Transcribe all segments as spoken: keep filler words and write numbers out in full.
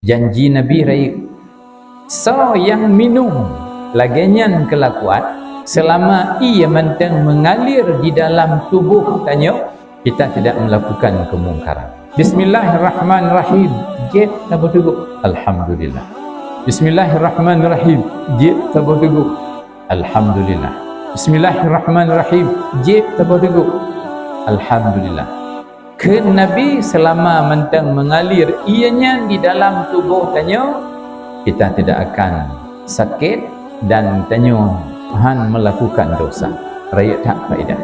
Janji Nabi rayeuk. Soe nyang minum lagée nyan keulakuan, seulama ié mantong meungalir di dalam tuboh tanyoe, kita tidak melakukan kemungkaran. Bismillahirrahmanirrahim. Jeuet saboh teugok. Alhamdulillah. Bismillahirrahmanirrahim. Jeuet saboh teugok. Alhamdulillah. Bismillahirrahmanirrahim. Jeuet saboh teugok. Alhamdulillah. Kheun Nabi, seulama mantong meungalir ié nyan di dalam tuboh tanyoe, kita tidak akan sakét dan tanyoe hán meulakukan dosa. Rayeuk that faedah.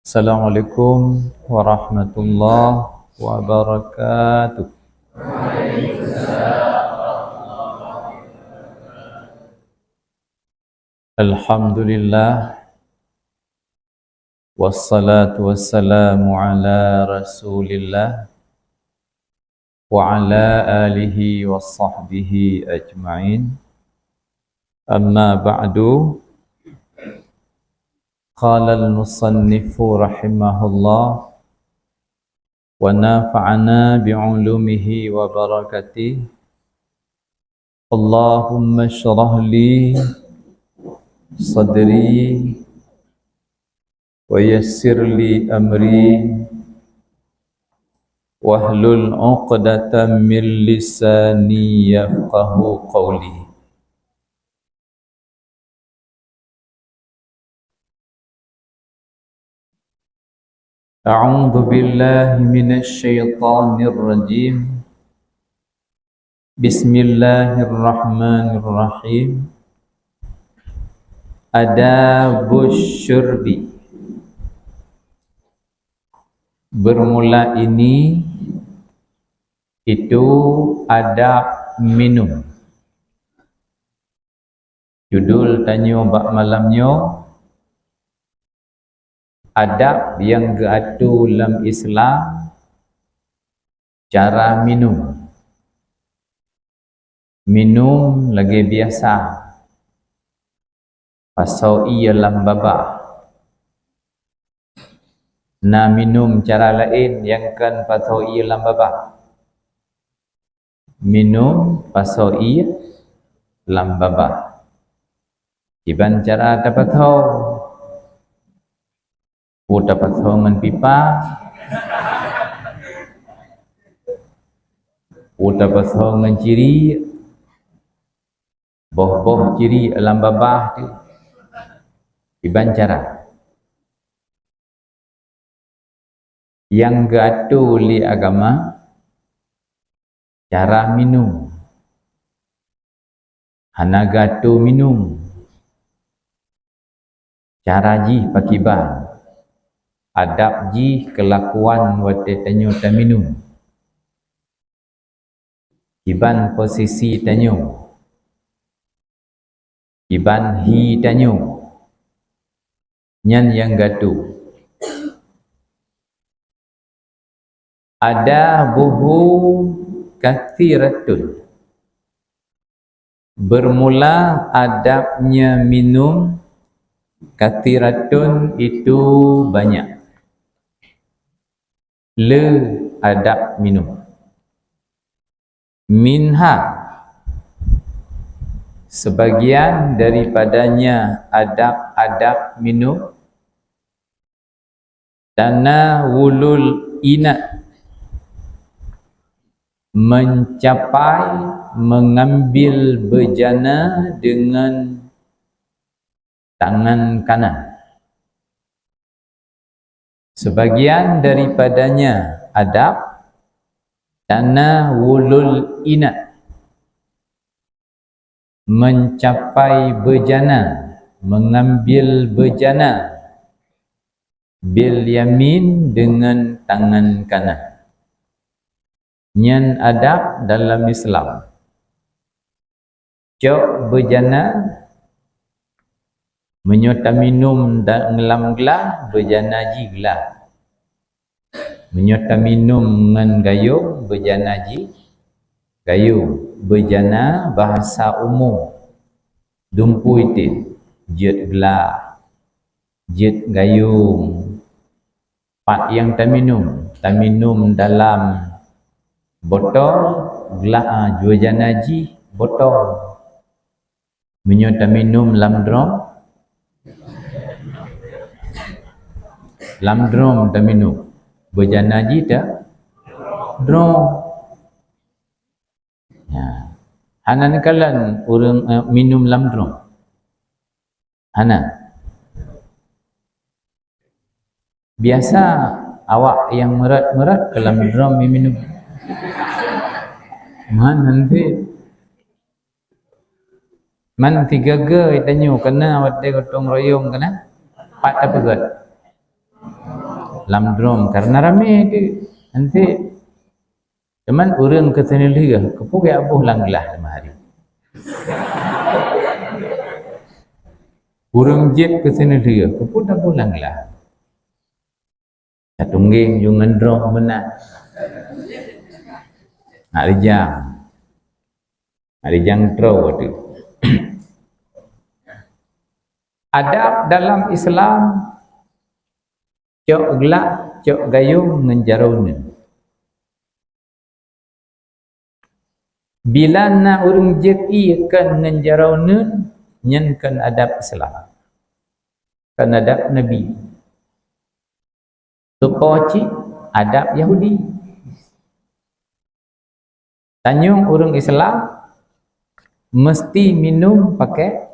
Assalamualaikum warahmatullahi wabarakatuh. Alhamdulillah. Wassalatu wassalamu ala Rasulillah wa ala alihi wa sahbihi ajma'in. Amma ba'du. Qala al-musannifu rahimahullah wa nafa'ana bi ulumihi wa barakatihi. Allahumma shrah li sadri wa yassir li amri wahlul 'uqdatam min lisani yafqahu qawli. A'udzu billahi minasy syaithanir rajim. Bismillahirrahmanirrahim. Adabus syurbi. Bermula ini, itu adab minum. Judul tanyoe bak malam nyoe, adab nyang geuatoe lam Islam, cara minum. Minum lagée biasa, pasoe ié lam babah. Na minum cara laén nyang kon pasoe ié lam babah. Minum pasoe ié lam babah. Kiban cara tapasoe. Peue tapasoe ngon pipa. Peue tapasoe ngon ciri. Boh-boh ciri lam babah tu. Kiban cara. Nyang geuatoe lé agama, cara minum. Hana geuatoe minum. Cara jih pakiban. Adab jih keulakuan watée tanyoe taminum. Kiban posisi tanyoe. Kiban hi tanyoe. Nyan nyang geuatoe. Adabuhu katsiratun. Bermula adabnya minum, katsiratun itu banyak. Le adab minum. Minha, sebagian daripadanya adab-adab minum, tanawulul ina, mencapai mengambil bejana dengan tangan kanan. Sebagian daripadanya adab tanawulul ina, mencapai bejana, mengambil bejana, bil yamin, dengan tangan kanan. Nyan adab dalam Islam. Cok bejana, meunyoe taminum da-, lam glah, bejana jih glah. Meunyoe taminum ngon gayong, bejana jih gayong. Bejana bahasa umum, dumpeue item. jeuet glah, jeuet gayung. Pat nyang taminum? Taminum dalam botol, glah, ah, bejana jih botol. Meunyoe taminum lam drom, lam drom taminum, bejana jih ta drom. Ya. Hana neukalon ureuëng, eh, minum lam drom. Hana. Biasa awak nyang meurat-meurat keu lam drom minum. Man hanti. Man tiga-ga tanyoe keunan watée gotong royong keunan, pat tapeugét? Lam drom, karena ramé tu. Hanti. Cuman ureuëng keu seuneulheueh, keupeue geuboh lam glah lima hari? Ureuëng jép keu seuneulheueh, keupeue taboh lam glah? Tatunggeng ju ngon drom meunan. Nak rijang. Nak rijang troe tu. Adab dalam Islam, cok glah, cok gayung ngon jaroe uneuen. Bila na ureuëng jép ié kon ngon jaroe uneuen, nyan kon adab Islam. Kon adab Nabi. Teupo cit adab Yahudi. Tanyoe ureuëng Islam meusti minum pakai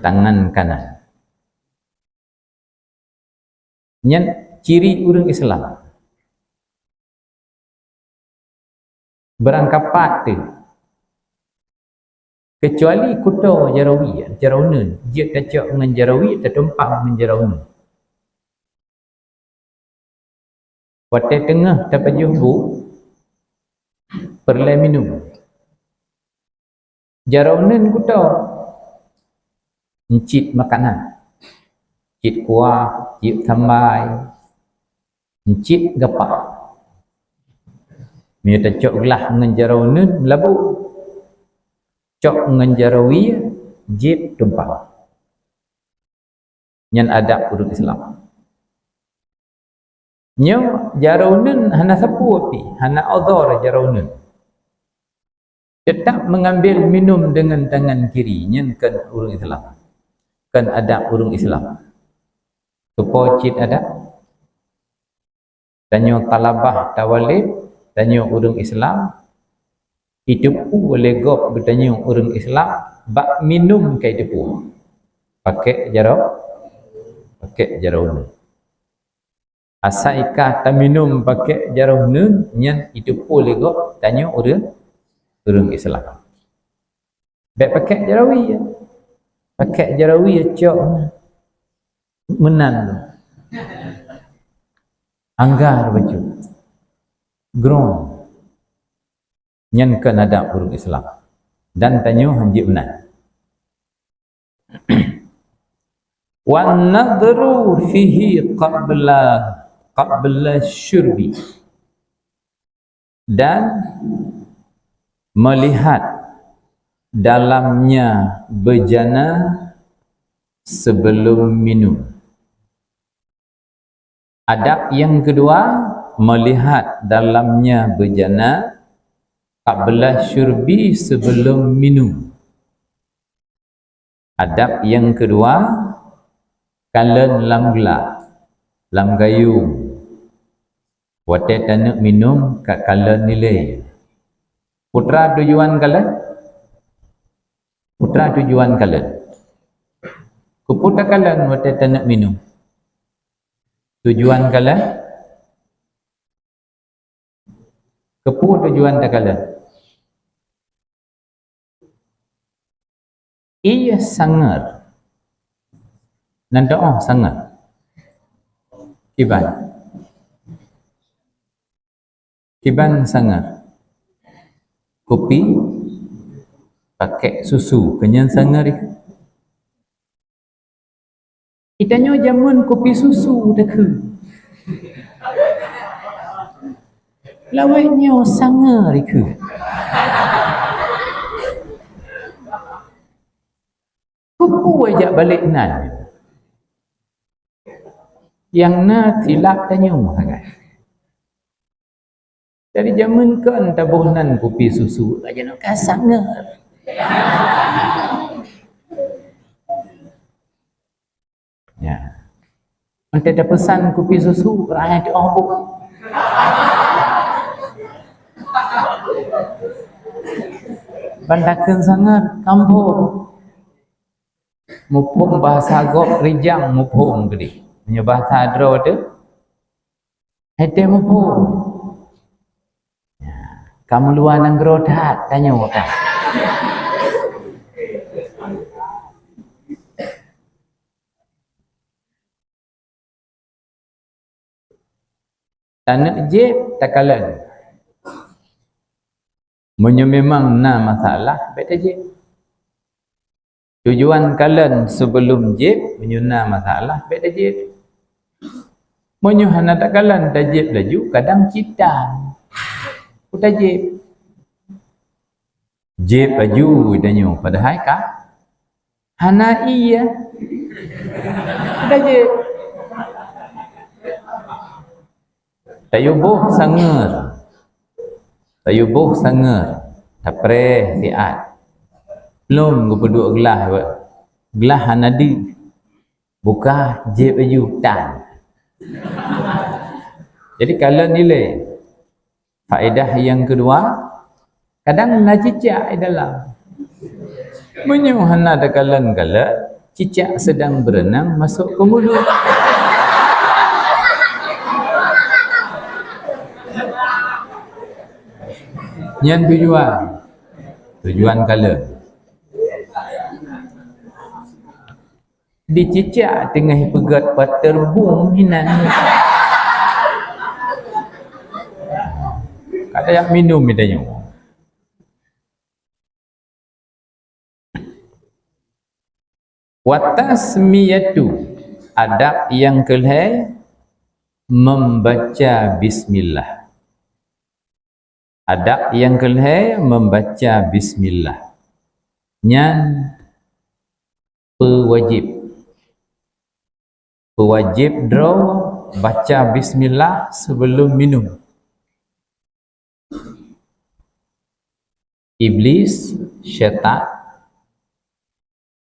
tangan kanan. Nyan ciri ureuëng Islam. Beurangkapat teuh. Keucuali kuto jaroe, jaroe uneuen, jeuet tacok ngon jaroe, tatumpah ngon jaroe uneuen. Watée teungoh tapajoh bu, peureulée minum. Jaroe uneuen kuto, cit makanan, cit kuah, cit sambai, cit gapah. Meunyoe tacok glah ngon jaroe uneuen, meulabu. Cok ngon jaroe wie, jép tumpah. Nyan adab ureuëng Islam. Nyoe jaroe uneuen hana sapeue pih, hana udhur jaroe uneuen. Tetap mengambil minum dengan tangan kiri, nyan kon ureuëng Islam. Kon adab ureuëng Islam. Teupo cit adab. Tanyoe talabah tawalét, tanyoe ureuëng Islam, jiteupeue lé gob geutanyoe ureuëng Islam, bak minum ka jiteupeue. Pakék jaroe, pakék jaroe uneuen. Asai ka taminum pakék jaroe uneuen, nyan jiteupeue lé gob tanyoe ureuëng, ureuëng Islam. Bék pakék jaroe wie. Pakék jaroe wie cok meunan. Anggar bacut. Grong. Nyan kon adab ureuëng Islam. Dan tanyoe hanjeuet meunan. Wan nadhru fihi qabla, qabla syurbi. Dan melihat dalamnya bejana sebelum minum. Adab yang kedua, melihat dalamnya bejana qabla syurbi, sebelum minum. Adab nyang keudua, kalon lam glah, lam gayung. Watée taneuk minum ka kalon ilée. Peue teuma tujuan kalon? Peue teuma tujuan kalon? Keupeue takalon watée taneuk minum? Tujuan kalon? Keupeue tujuan takalon? Ié sangat. Nan doh sangat. Kiban. Kiban sangat. Kupi pakai susu, keunyan sangat. Geutanyoe jameun kupi susu takheun. Lawét nyoe sangat takheun. Peue jak balek nan? Nyang na silap tanyoe sagai. Dari jameun kon taboh nan kupi susu, ka jinoe ka sangat. Ya. Mantong tapeusan kupi susu, rakyat di obok. Bantakeun sangat, kampung. Muphom bahasa gob rijang muphom keudeh. Meunyoe bahasa droe teuh, hai teuh muphom. Ya, kamoe luwa nanggroe that, tanyoe ka. Taneuk jieb takalon. Meunyoe memang na masalah, bék tajieb. Tujuan kalon sibeulom jieb, meunyoe na masalah, bék tajieb. Meunyoe hana takalon, tajieb laju, kadang cit tan. Ku tajieb. Jieb laju tanyoe, padahai ka hana ie. Ku tajieb. Tayue boh sangeur. Tayue boh sangeur. Tapreh siat. Lom geupeuduek glah, glah hana deuh. Buka jieb laju tan. Jadi kalon ilée. Faedah nyang keudua, kadang na cicak di dalam. Meunyoe hana takalon-kalon, cicak sedang berenang masuk ke mulut. Nyan tujuan. Tujuan kalon. Di cicak teungoh peugét waterbom hinan. Kada jak minum tanyoe. Watasmiyatu, adab nyang keulhée, membaca bismillah. Adab nyang keulhée membaca bismillah. Nyan peuwajéb. Peuwajéb droe baca bismillah sibeulom minum. Iblis, syaitan,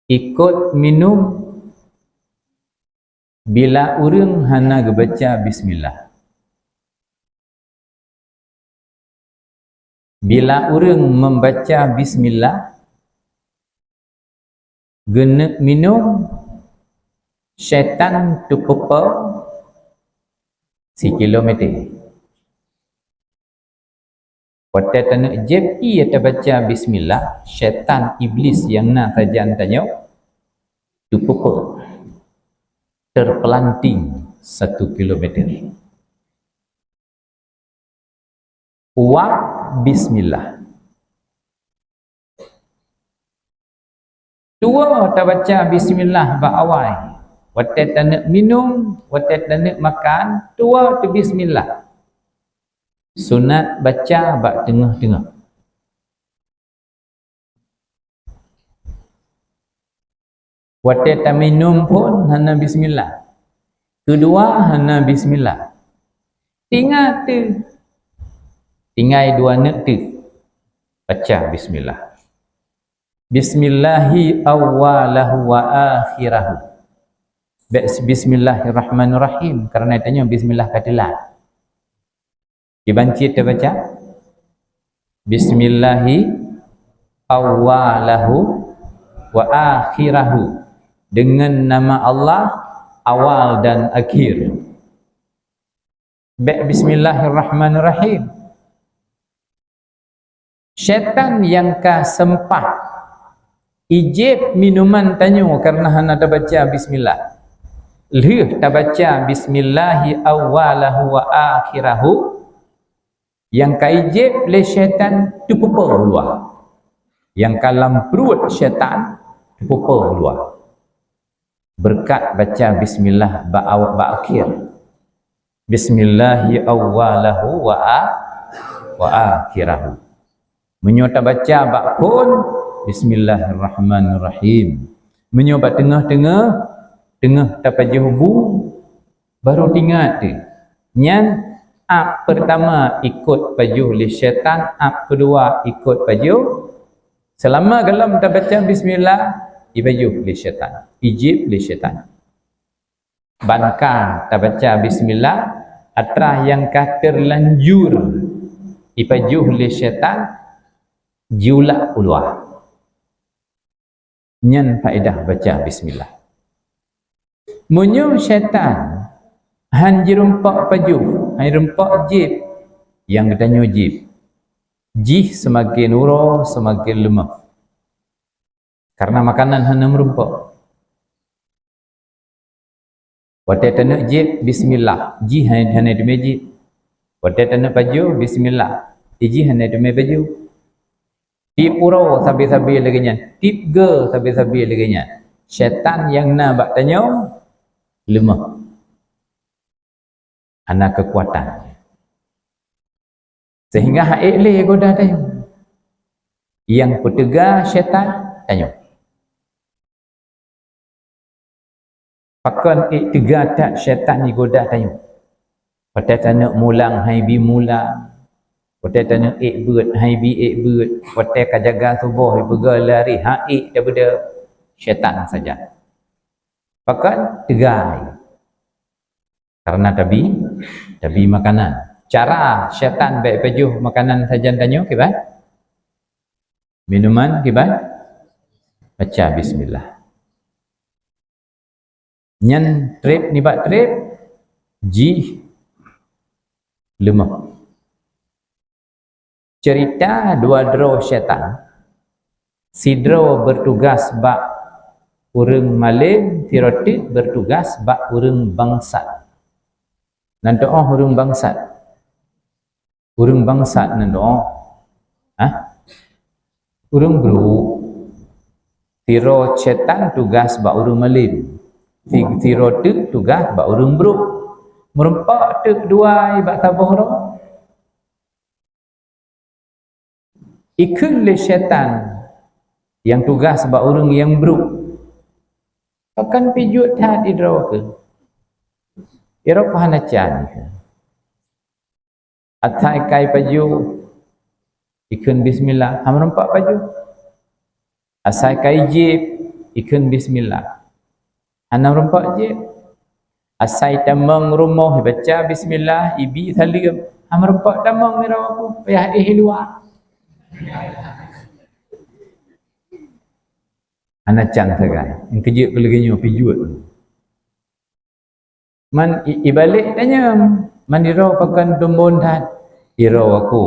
ikot minum bila ureuëng hana geubaca bismillah. Bila ureuëng membaca bismillah, geuneuk minum, syaitan teupeupo sikilometer. Watée taneuk jieb ié tabaca bismillah, syaitan iblis nyang na sajan tanyoe teupeupo, terpelanting satu kilometer. Uap bismillah. Tuwoe tabaca bismillah bak awai. Watée taneuk minum, watée taneuk makan, tuwoe teubismillah. Sunat baca bak teungoh-teungoh. Watée taminum phon hana bismillah. Keudua hana bismillah. Tinggai teuk. Tinggai dua neuk teuk. Baca bismillah. Bismillahi awwalahu wa akhirahu. Bék bismillahirrahmanirrahim, karena tanyoe bismillah ka teulat. Kiban cit tabaca, bismillahi awwalahu wa akhirahu, dengan nama Allah awal dan akhir. Bék bismillahirrahmanirrahim. Syaitan nyang ka seumpah ijieb minuman tanyoe kareuna hana tabaca bismillah. Lheueh tabaca bismillahi awwalahu wa akhirahu, nyang ka ijieb lé syaitan teupeupo luwa. Nyang ka lam pruet syaitan teupeupo luwa. Beureukat baca bismillah bak aw-, bak akhir. Bismillahi awwalahu wa a-, wa akhirahu. Meunyoe tabaca bak phon, bismillahirrahmanirrahim. Meunyoe bak teungoh-teungoh, teungoh tapajoh bu, baru teuingat teuh. Nyan ap peurtama ikot pajoh lé syaitan, ap keudua ikot pajoh. Seulama gohlom tabaca bismillah, ipajoh lé syaitan, ijieb lé syaitan. Ban ka tabaca bismillah, atra nyang ka teulanjur ipajoh lé syaitan, jiulak u luwa. Nyan faedah baca bismillah. Meunyoe syaitan han jirumpok pajoh, han jirumpok jieb, nyang geutanyoe jieb, jih seumaken uroe seumaken leumoh. Kareuna makanan hana meurumpok. Watée taneuk jieb, bismillah, jih hana, hana teumé jieb. Watée taneuk pajoh, bismillah, jih hana teumé pajoh. Tieb uroe sabe-sabe lagée nyan, tieb goe sabe-sabe lagée nyan. Syaitan nyang na bak tanyoe leumoh, hana keukuatan. Sehingga han ék lé goda tanyoe. Nyang peuteuga syaitan tanyoe. Pakon ék teuga that syaitan jigoda tanyoe? Watée taneuk mulang han jibi mulang, watée taneuk ék beuet han jibi ék beuet, watée ka jaga suboh jipeugah lari han ék tabeudôh, syaitan sajan. Pakon teuga? Kareuna tabi, tabi makanan. Cara syaitan bèk pajoh makanan sajan tanyoe kiban? Minuman kiban? Baca bismillah. Nyan treb nibak treb jih leumoh. Cerita dua droe syaitan, sidroe bertugas bak ureuëng malém, sidroe teuk bertugas bak ureuëng bangsat. Nan teu'oh ureuëng bangsat. Ureuëng bangsat nan teu'oh, ha? Ureuëng brok. Sidroe syaitan tugas bak ureuëng malém. Si-, sidroe teuk tugas bak ureuëng brok. Meurumpok teuk dua bak saboh droe. Ikheun lé syaitan nyang tugas bak ureuëng nyang brok, "Pakon pih jeuet that droe keuh? Droe keuh hana can keuh. Asai ka ipajoh, ikheun bismillah, hana meurumpok pajoh. Asai ka ijieb, ikheun bismillah, hana meurumpok jieb. Asai tamong rumoh, ibaca bismillah, ibi saleuem, hana meurumpok tamong droe keuh, payah éh luwa." Hana can sagai. Nyang keujeuet keu lagée nyoe pih jeuet. Man i-, ibalek tanyong, man droe pakon teumbon that? Droe aku,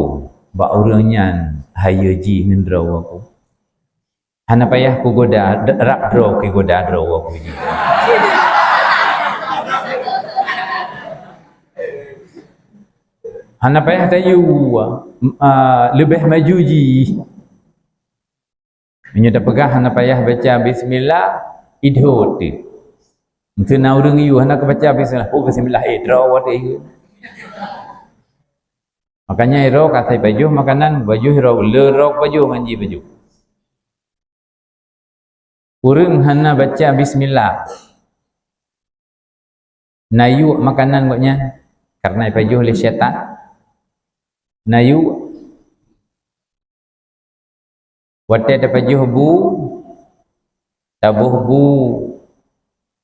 bak ureuëng nyan hayeue jih ngon droe aku. Hana payah kugoda, d-, rab droe kugoda droe aku jih. Hana payah tayue, a, leubeh maju jih. Meunyoe tapeugah hana payah baca bismillah, idhôt teuh. Meuseu na ureuëng yue hana ka baca bismillah, oh, bismillah, eh, droe watée yue. Makanya droe ka asai pajoh makanan, pajoh droe, le droe pajoh ngon jih pajoh. Ureuëng hana baca bismillah, na yuek makanan gobnyan kareuna ipajoh lé syaitan. Na yuek. Watée tapajoh bu, taboh bu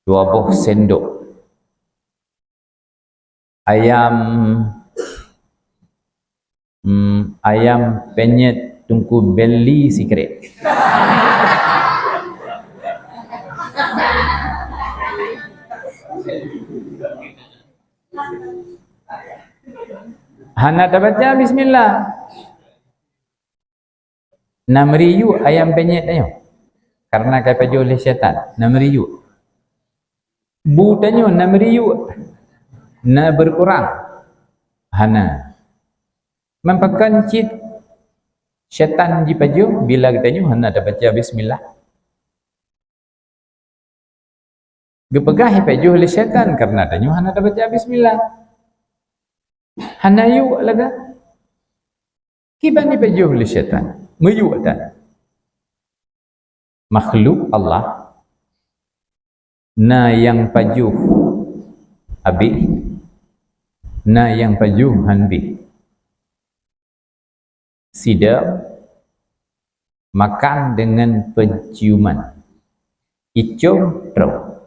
dua boh sendok. Ayam, hmm, ayam penyet Teungku Belly sikrek. Hana tabaca bismillah. Na meuriyuk ayam penyet tanyoe, kareuna ka ipajoh lé syaitan. Na meuriyuk. Bu tanyoe na meuriyuk, na berkurang? Hana. Man pakon cit syaitan jipajoh bila geutanyoe hana tabaca bismillah? Geupeugah ipajoh lé syaitan kareuna tanyoe hana tabaca bismillah. Hana yuek lagée. Kiban ipajoh lé syaitan, meuyuek tan. Makhluk Allah Na nyang pajoh abéh, na nyang pajoh han béh. Sidang makan dengan penciuman. Icom troh.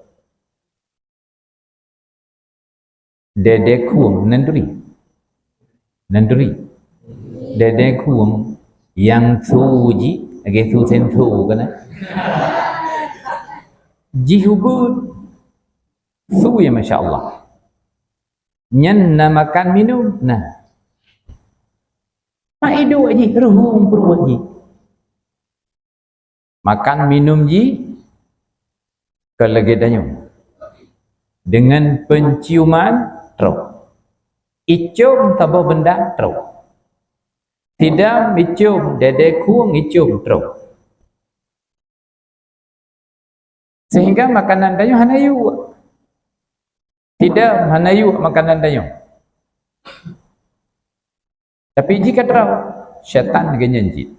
Dede khueng nan turi. Nan turi. Dede khueng nyang su jih, lagèe su sensor kan. Jih ubit. Su nyang masya Allah. Nyan na makan minum, na. Mak iduek jih, ruhueng peuruet jih. Makan minum jih ka lagèe tanyoe. Dengan penciuman, troh. Icom saboh benda, troh. Sidang icom, dede khueng icom, troh. Sehingga makanan tanyoe hana yuek. Sidang hana yuek makanan tanyoe. Tapi jih ka troh, syaitan geunyan cit.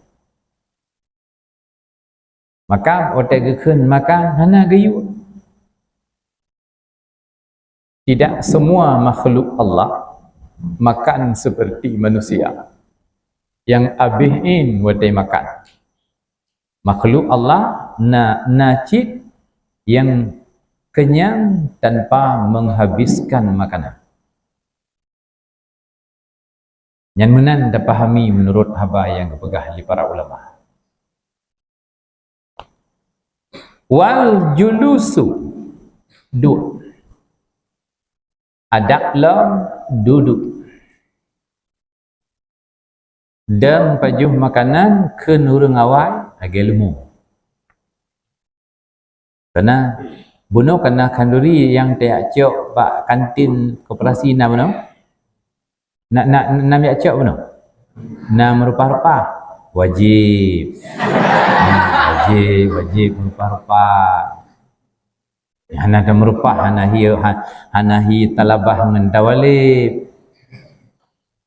Maka watèe geukheun makan hana geuyue. Tidak semua makhluk Allah makan seperti manusia yang abéh in watèe makan. Makhluk Allah na, na cit nyang kenyang tanpa menghabiskan makanan. Nyan meunan tapahami meunurot haba nyang geupeugah lé para ulama. Wal julusu, duek. Adab lom duduek. Dan pajoh makanan kheun ureueng awai lagèe leumo. Karena bunoe kana khanduri nyang tajak cok bak kantin koperasi na bunoe? Na, na, na jak cok bunoe? Na meurupah-rupah? Wajéb. Wajéb, wajéb meurupah-rupah. Hana tameurupah, hana hi, ha-, hana hi talabah ngon tawalib.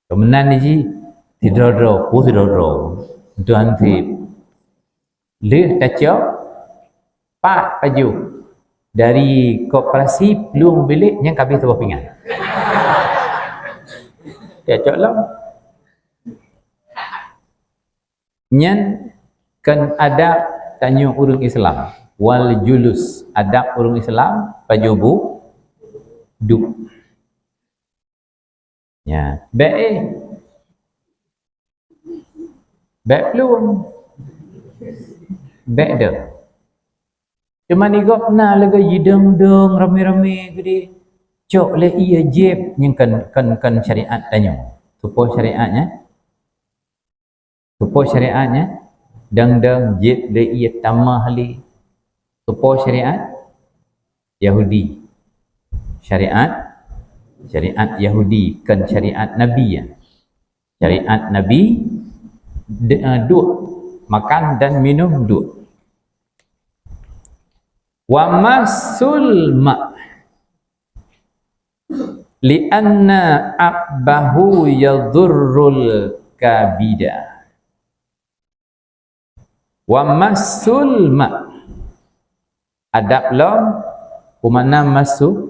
Keumeunang jih sidroe-droe, peue sidroe-droe. Tuhan sip. Lheueh tacok, pat pajoh. Dari koperasi plueng bilék nyang ka abéh saboh pingan. Tacok lom. Nyan kan adab tanyoe ureueng Islam. Wal julus, adab ureueng Islam pajoh bu-, duek. Ya, bèk éh. Bèk plueng. Bèk deuh. Cuma di gob na lagèe jidong-dong ramé-ramé geude. Cok lé ié jieb nyang kon, kon, kon syariat tanyoe. Soe po syariat nyan? Soe po syariat nyan? Dang-dang jieb lé ié tamah lé. Soe po syariat? Yahudi. Syariat, syariat Yahudi, kon syariat Nabi nyan. Syariat Nabi, de-, eh, duek, makan dan minum duek. Wa massul ma', li'anna aqbahu yadhurrul kabida. Wa massul ma'. Adab lom, peue makna massu?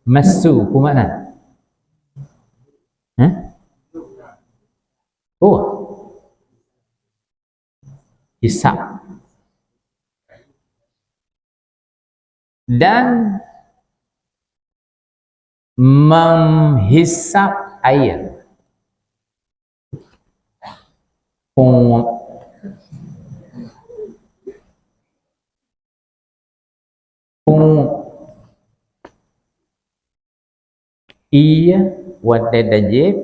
Massu, peue makna? Hah? Oh. Hisab. Dan menghisap air. Punguek. Punguek. Ié watèe tajieb.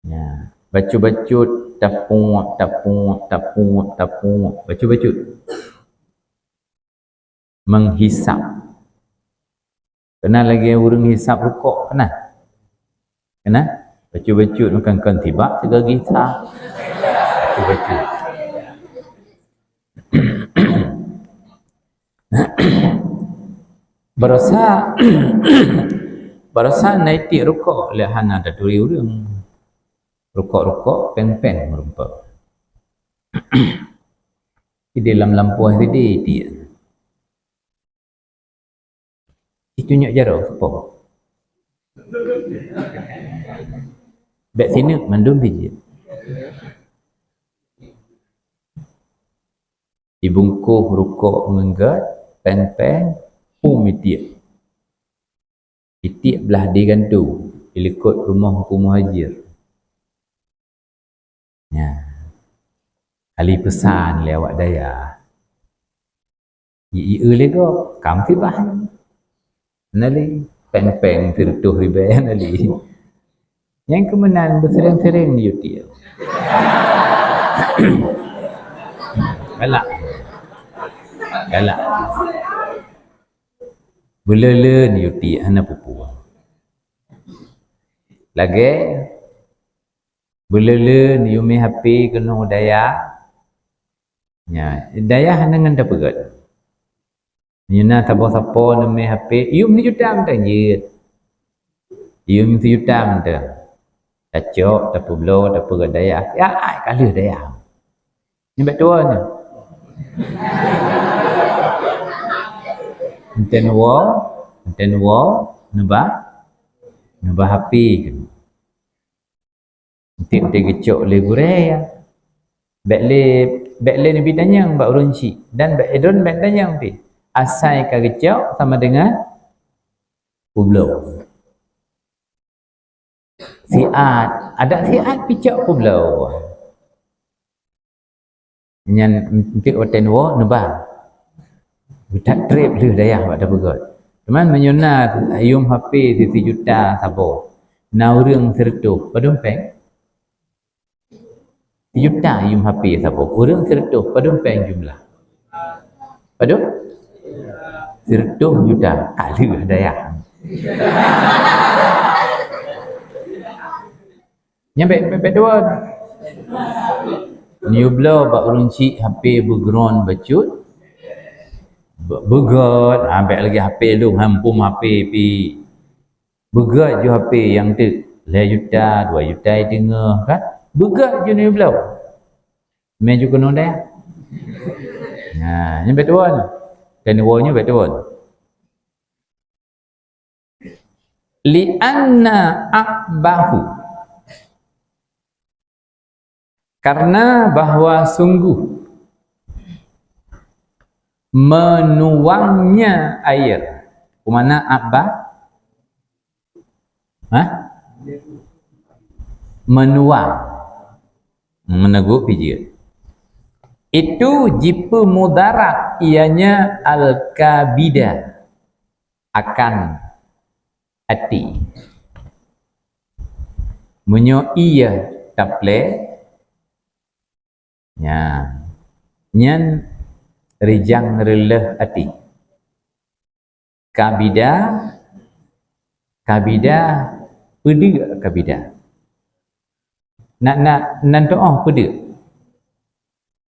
Ya, bacut-bacut, tapunguek, tapunguek, tapunguek, tapunguek. Bacut-bacut. Menghisap. Pernah lagèe ureueng hisap rukok, pernah? Pernah? Bacut-bacut, bukan kon tibak sigoe gisa. Bacut-bacut. Barosa, barosa na itiek rukok lé hana taturi ureueng. Rukok-rukok, péng-péng meurumpok. Di dalam lampôh sideh tiek. Itu nyok jaroe seupôt. Bèk sineuk mandum bijéh. Ibungkôh rukok ngon gèt, péng-péng, pum itiek. Itiek blah di gantung, ilikot rumoh Teungku Muhajir. Nyan. Kali peusan lé awak dayah. Ie-ie lé gob, kam sibah. Nali, péng-péng sireutôh ribèe nali. Nyang keumeunan beuseuréng-seuréng yue tiek. Galak. Galak. Beuleuleuen yue tiek hana peue-peue. Lagèe beuleuleuen yue mé H P keunoe dayah. Nya, dayah hana ngon tapeugèt. Meunyoe na saboh sapo neumé H P, yuem sijuta mantong jeuet. Yuem sijuta mantong. Tacok, tapeubloe, tapeugèt dayah. Ya, ai ka lheueh dayah. Nyan bèk tuwo nyan. Enten woe, enten woe, neuba, neuba H P keunoe. Enteuk-enteuk geucok lé gurèe, ya. Bèk lé, bèk lé neubi tanyong bak ureueng chik. Dan bèk, droen bèk tanyong pih. Asai ka geucok sama dengan peubloe. Siat, adak siat pih cok peubloe. Nyan enteuk watèe neuwoe neuba. Geutak trép lheueh dayah bak tapeugèt. Teuma meunyoe na yuem H P sijuta saboh, na ureueng sireutôh, padum péng? Sijuta yuem H P saboh, ureueng sireutôh, padum péng jumlah? Padum? Sireutôh juta, ka lheueh dayah. Nyan bèk, bèk, bèk tuwo. Neubloe bak ureueng chik H P beugeurôn bacut. Be-, beugèt, ha, bèk lagèe H P lôn, ha, muphom H P pih. Beugèt ju H P nyang teuk lhèe juta, dua juta teungoh, kan? Beugèt ju neubloe. Mé ju keunoe deh. Nah, nyan bèk tuwo. Kan woe nyoe bèk tuwo. Li'anna aqbahu, karena bahwa sungguh menuangnya air. Peumana aqbah? Hah? Menuang. Meuneuguek pih jeuet. Itu jipeumudarat ianya al-kabida, akan até. Meunyoe ie taplé, nyan, nyan rijang reuleuh até. Kabida, kabida, peudeuk kabida. Nak, nak, nan tuoh peudeuk.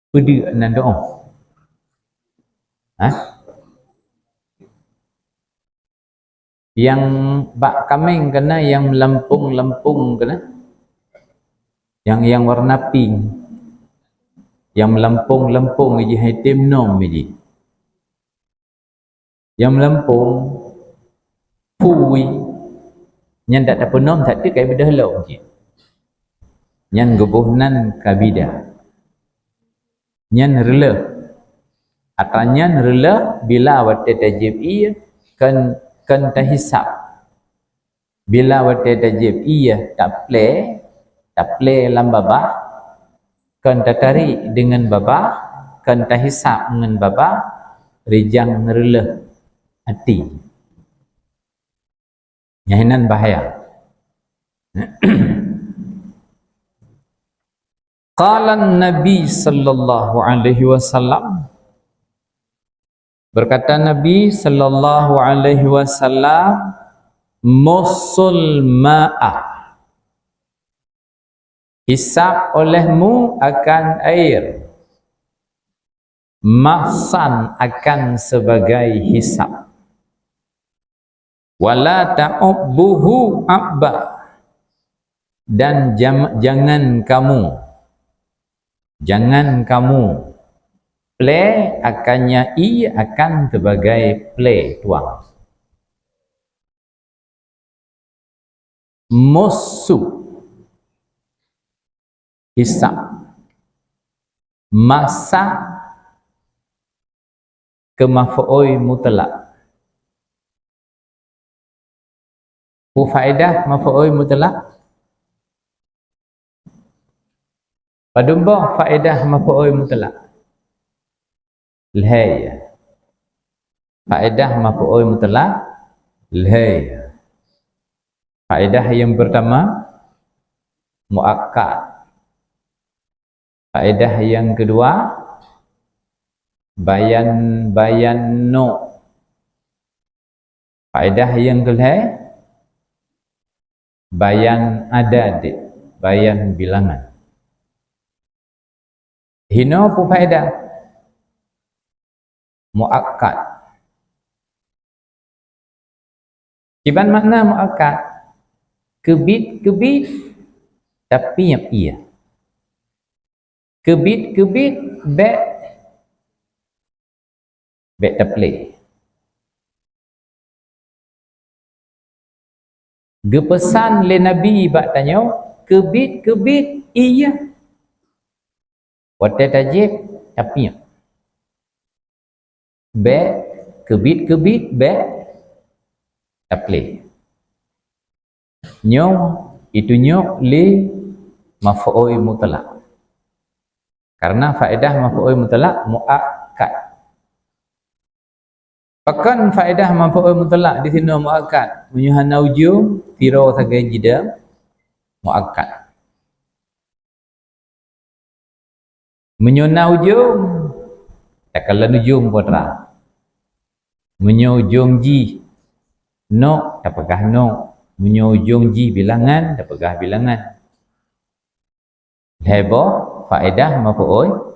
Peudeuk nan tuoh. Hah? Nyang bak kaméng keunan, nyang meulampong-lampong keunan. Nyang, nyang warna pink. Nyang meulampong-lampong jih, hai tem nom jih. Nyang meulampong, pui, nyan dak tapeunom that teuk kai beudôh lom cit. Nyan geuboh nan kabida. Nyan reuleuh. Atra nyan reuleuh bila watèe tajieb ie kon, kon tahisab. Bila watèe tajieb ie taplé, taplé lam babah, kon tatarek deungon babah, kon tahisab ngon babah, rijang reuleuh até. Nyan inan bahaya. Qala Nabi sallallahu alaihi wasallam, berkata Nabi sallallahu alaihi wasallam, "Mussul ma'a." Hisab olehmu akan air. Massan, akan sebagai hisab. Wala ta'ubbuhu abba. Dan jam-, jangan kamu, jangan kamu Plé akannya i akan sebagai plé tuang. Musu. Hisab. Masa keu maf'ul mutlak. Peue faedah maf'ul mutlak? Padum boh faedah maf'ul mutlak? Lhèe. Faedah maf'ul mutlak lhèe. Faedah yang pertama, muakkad. Faedah yang kedua, bayan, bayan nu. Faedah yang kelhèe, bayan adad, bayan bilangan. Hino peue faedah? Muakkad. Kiban makna muakkad? Keubiet-keubiet tapiep ie. Keubiet-keubiet bèk, bèk taplé. Geupeusan lé Nabi bak tanyoe, keubiet-keubiet ie. Watèe tajieb, tapiep. Bèk, keubiet-keubiet bèk taplé. Nyoe itunyok lé maf'ul mutlak. Karena faedah maf'ul mutlak muakkad. Pakon faedah maf'ul mutlak disinoe muakkad? Meunyoe hana ujông, sidroe sagai jideueng, muakkad. Meunyoe na ujông, takalon ujông peue teuma. Meunyoe ujông jih nok, tapeugah nok. Meunyoe ujông jih bilangan, tapeugah bilangan. Lhèe boh faedah maf'ul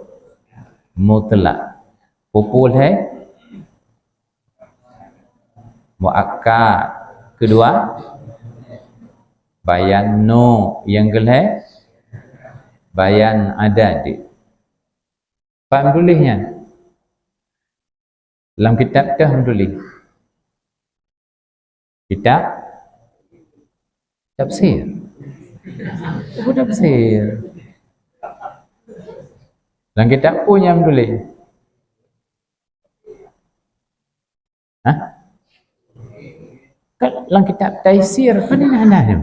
mutlak. Peue-peue lhèe? Muakkad. Keudua, bayan nu. Nyang keulhèe, bayan adad. Paham tuléh nyan? Lam kitab teuh meutuléh. Kitab tafsir. Buku tafsir. Lam kitab peue nyang meutuléh? Hah? Kan lam kitab tafsir, kan hana, hana.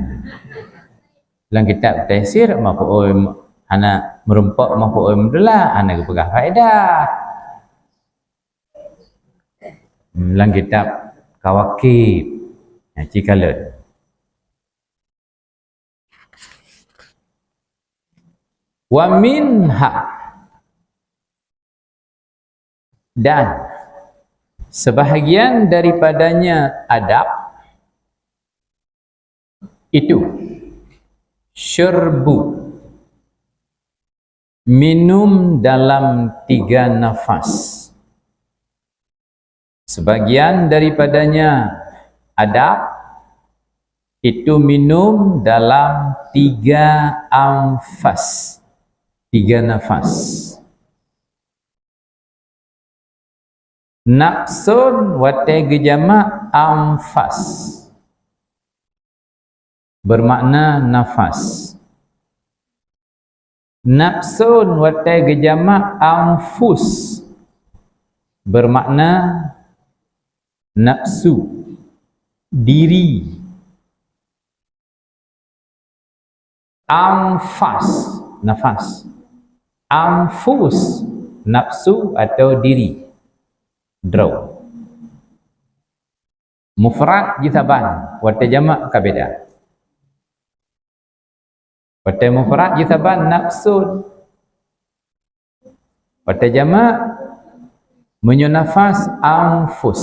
Lam kitab tafsir, maf'ul, hana meurumpok maf'ul mutlak, hana geupeugah faedah. Lam kitab Kawakib. Nah, ci kalon. Wa minha, dan sebahagian daripadanya adab itu, syurbu, minum dalam tiga nafas. Sebagian daripadanya adab itu minum dalam tiga anfas, tiga nafas. Nafsun watèe geujamak anfas, bermakna nafas. Nafsun watèe geujamak anfus, bermakna nafsu, diri. Anfas, nafas. Anfus, nafsu atau diri, droe. Mufrad jih saban, watèe jamak ka beda. Watèe mufrad jih saban nafsun. Watèe jamak, meunyoe nafas, anfus.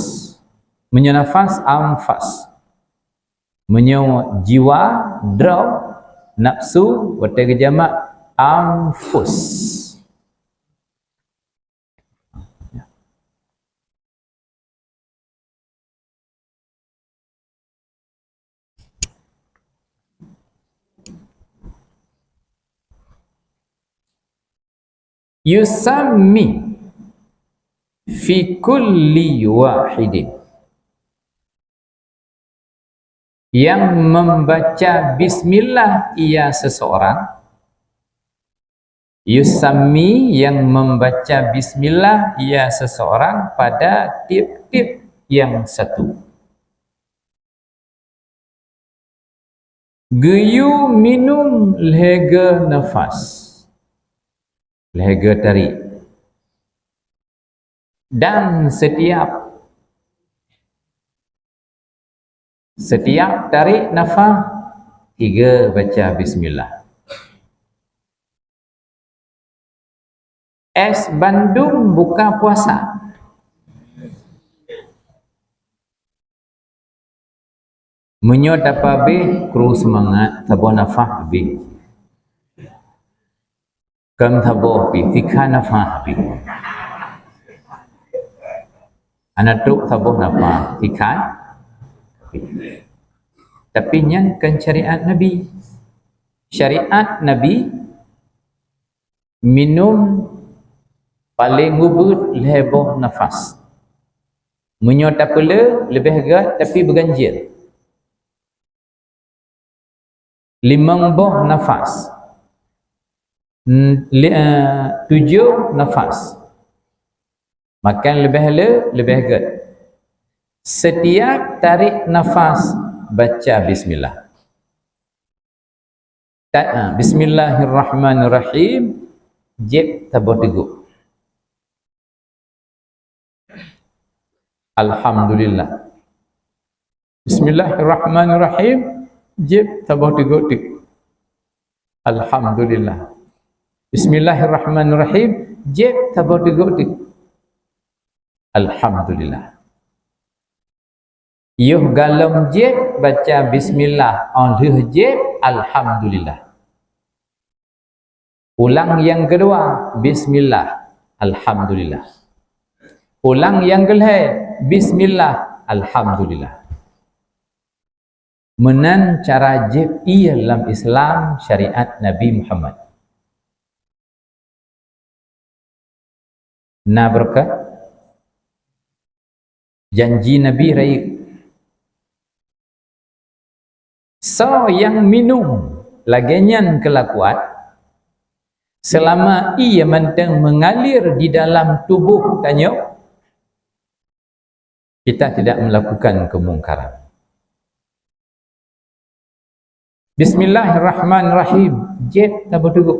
Meunyoe nafas, anfas. Meunyoe jiwa, droe, nafsu, watèe geujamak, anfus. Yusammi, Fi kulli wahidin. Yang membaca bismillah ia seseorang, yusammi, yang membaca bismillah ia seseorang pada tiep-tiep yang satu. Geuyue minum lhèe geu nafas, lhèe geu tarék. Dan setiap, setiap tarék nafas, tiga baca bismillah. Es bandum buka puasa. Meunyoe tapabéh, kru seumangat, saboh nafah habéh. Kon saboh pih, tikha nafah habéh. Hana trok saboh nafah, tikha. Tapi nyan kon syariat Nabi. Syariat Nabi, minum paleng ubit lhèe boh nafas. Meunyoe tapeuleueh, leubeh gèt tapi beuganjil. Limong boh nafas. N-, li-, eh, tujoh nafas. Makan leubeh le, leubeh gèt. Setiap tarék nafas, baca bismillah. Ta-, ah, bismillahirrahmanirrahim, jieb saboh teugok. Alhamdulillah. Bismillahirrahmanirrahim, jieb saboh teugok teuk. Alhamdulillah. Bismillahirrahmanirrahim, jieb saboh teugok teuk. Alhamdulillah. Yoh galom jieb baca bismillah, óh lheueh jieb alhamdulillah. Ulang nyang keudua, bismillah, alhamdulillah. Ulang nyang keulhèe, bismillah, alhamdulillah. Meunan cara jieb ié lam Islam syariat Nabi Muhammad. Na beureukat? Janji Nabi rayeuk. Soe nyang minum lagèe nyan keulakuan, seulama ié mantong meungalir di dalam tuboh tanyoe, kita tidak melakukan kemungkaran. Bismillahirrahmanirrahim. Jieb saboh teugok.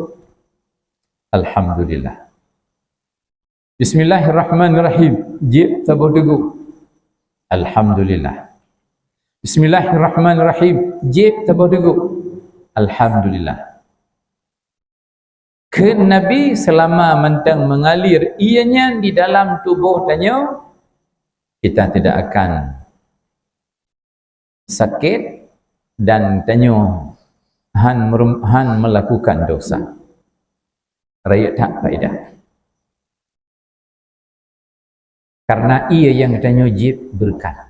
Alhamdulillah. Bismillahirrahmanirrahim. Jieb saboh teugok. Alhamdulillah. Bismillahirrahmanirrahim. Jieb saboh teugok. Alhamdulillah. Kheun Nabi, seulama mantong meungalir ié nyan di dalam tuboh tanyoe, kita tidak akan sakét dan tanyoe hán meurem-, hán meulakukan dosa. Rayeuk that faedah. Karena ié nyang tanyoe jieb beureukat.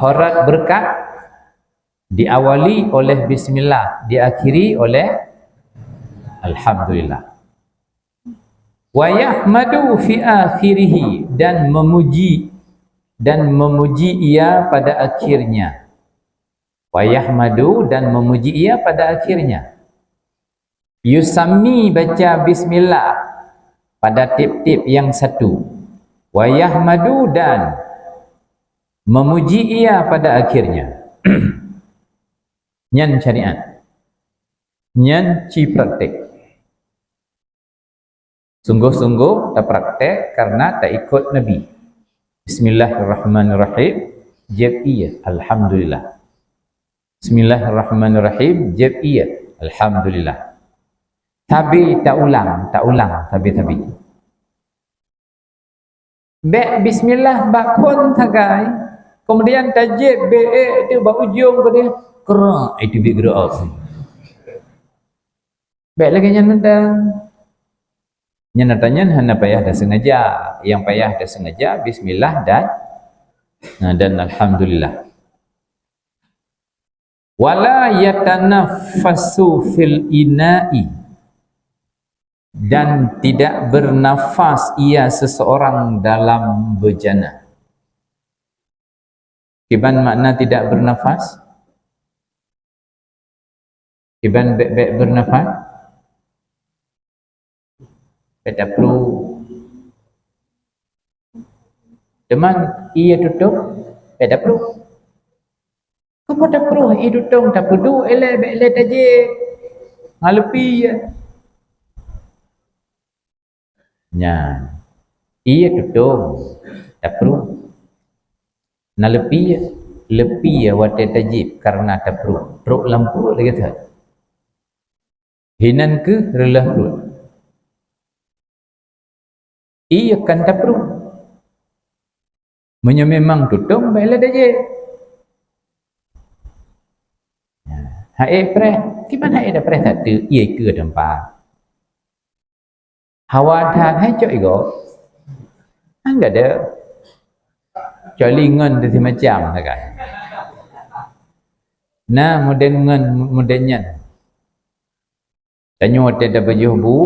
Horot beureukat diawali oleh bismillah, diakhiri oleh alhamdulillah. Wa yahmadu fi akhirih, dan memuji, dan memuji ia pada akhirnya. Wa yahmadu, dan memuji ia pada akhirnya. Yusammi, baca bismillah pada tiep-tiep nyang satu. Wa yahmadu, dan memuji ia pada akhirnya. Nyan syariat. Nyan ci praktek. Sungguh-sungguh tapraktek karena taikot Nabi. Bismillahirrahmanirrahim, jieb ié, alhamdulillah. Bismillahirrahmanirrahim, jieb ié, alhamdulillah. Tabi taulang, taulang, tabi-tabi. Bèk bismillah bak phôn sagai, kemudian tajieb bèk ék teuh bak ujong keudeh, krok, itu bèk geurok. Bèk lagèe nyan mantong. Nyan ata nyan hana payah tasengaja. Nyang payah tasengaja bismillah dan, nah, dan alhamdulillah. Wala yatanaffasu fil ina'i. Dan tidak bernafas ia seseorang dalam bejana. Kiban makna tidak bernafas? Kiban bèk-bèk bernafas? Bèk tapruh. Teuma ié tutong, bèk tapruh. Keupeue tapruh ié tutong, tapeuduek ilèe, bèk ilèe tajieb. Ngon leupie ié. Nyan. Ié tutong, tapruh. Na leupie, leupie watèe tajieb kareuna tapruh. Trok lam pruet lagèe that. Hinan kheueh reuloh pruet. Ié kan tapruh. Meunyoe memang tutong, bèk ilèe tajieb. Hai preh, kiban hai preh that teuk, ié keue teumpat. Hawa that hai cok igoe. Hana gadôh. Kecuali ngon teuh simacam sagai. Na model ngon model nyan. Tanyoe watèe tapajoh bu,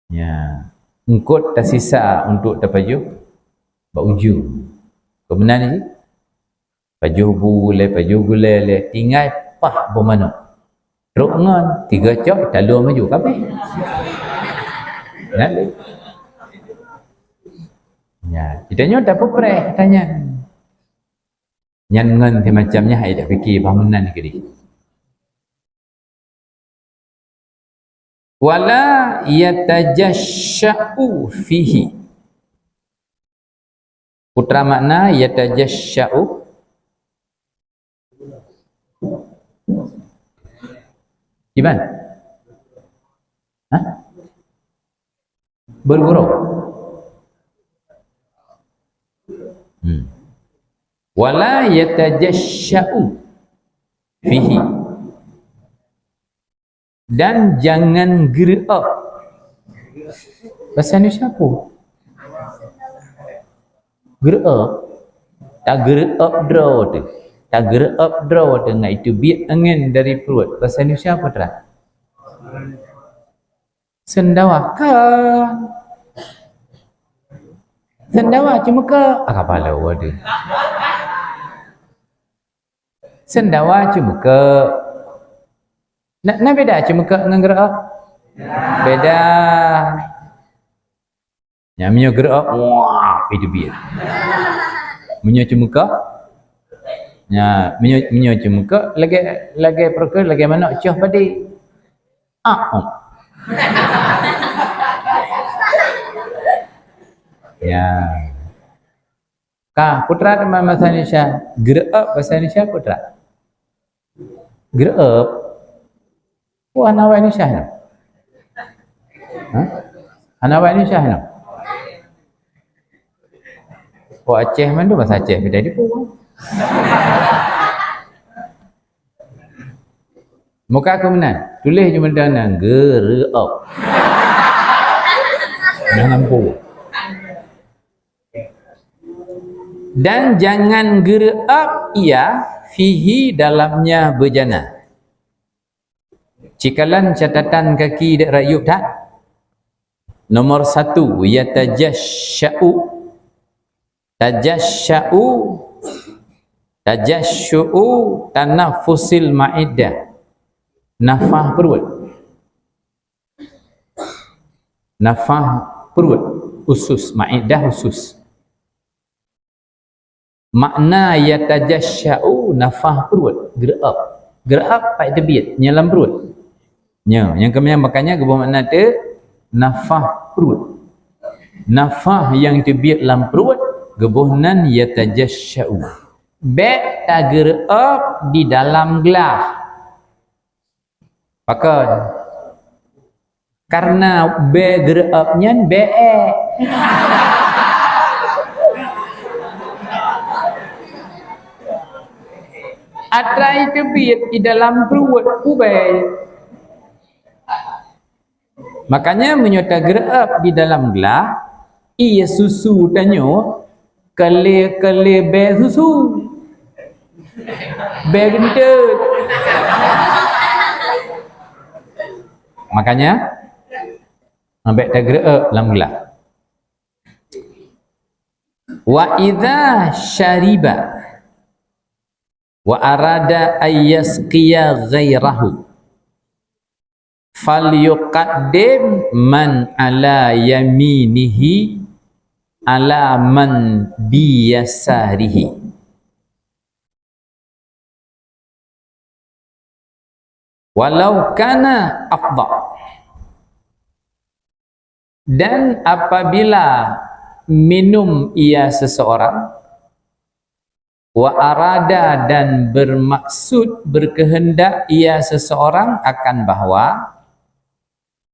ya, eungkôt tasisa untuk tapajoh bak uju. Keu meunan jih, pajoh bu lé, pajoh gulèe lé, tinggai pah boh manok. Trok ngon, tiga cok, taleueng laju, ka abéh. Nah, ya, kita nyoe tapeupreh, tanya. Nyan ngon simacam nyan hai tapike bah meunan keudéh. Wala yatajashsha'u fihi. Peue makna yatajashsha'u? Kiban? Hah? Beureuguroe. Hmm. Wala yatajashsha'u fihi. Dan jangan geureu'op. Bahasa Indonesia apa? Geureu'op. Tageureu'op droe teuh. Tageureu'op droe teuh ngon iteubiet angén dari pruet. Bahasa Indonesia apa, Tra? Seundawa ka. Seundawa ceumeukeuk. Ah, kapala waduh. Seundawa ceumeukeuk. Na, na beda ceumeukeuk ngon geureu'op? Beda. Nyan meunyoe geureu'op, wah, iteubiet. Meunyoe ceumeukeuk, nyan, meunyoe, meunyoe ceumeukeuk, lagèe, lagèe peureukeuen, lagèe manok coh padé. Ah, oh. Ya. Ka, peue teuma bahasa Indonesia. Geureu'op bahasa Indonesia peue? Geureu'op. Wah, hana awak Indonesia nyoe. Hah? Hana awak Indonesia nyoe. Oh, Aceh mandum bahasa Aceh beda di pun. Muka aku meunan. Tuléh je meunan, geureu'op. Jangan pun. Dan jangan geureu'op ia fihi dalamnya bejana. Cikalan catatan kaki dek rakyat that. Nomor satu, yatajashsha'u. Tajashsha'u, tajashshu'u, tanafusil ma'idah. Nafah pruet. Nafah pruet, usus, ma'idah usus. Makna yatajashsha'u nafah pruet, geureu'op. Geureu'op pat teubiet, nyan lam pruet. Nyoe, nyang keumian makanya geuboh makna teu nafah pruet. Nafah nyang teubiet lam pruet geuboh nan yatajashsha'u. Bèk tageureu'op di dalam glah. Pakon? Karena bèe geureu'op nyan bèe. Atra iteubiet di dalam pruet ubé. Makanya meunyoe tageureu'op di dalam glah, ié susu tanyoe ka lé, ka lé bèe susu. Bèe geunteut. Makanya, Ambek tagreu'ek lam glah. Wa idza syariba wa arada ayyasqiya ghairahu, falyuqaddim man ala yaminihi ala man biyasarihi. Walau kana afdal. Dan apabila minum ia seseorang, wa arada, dan bermaksud, berkehendak ia seseorang akan bahwa,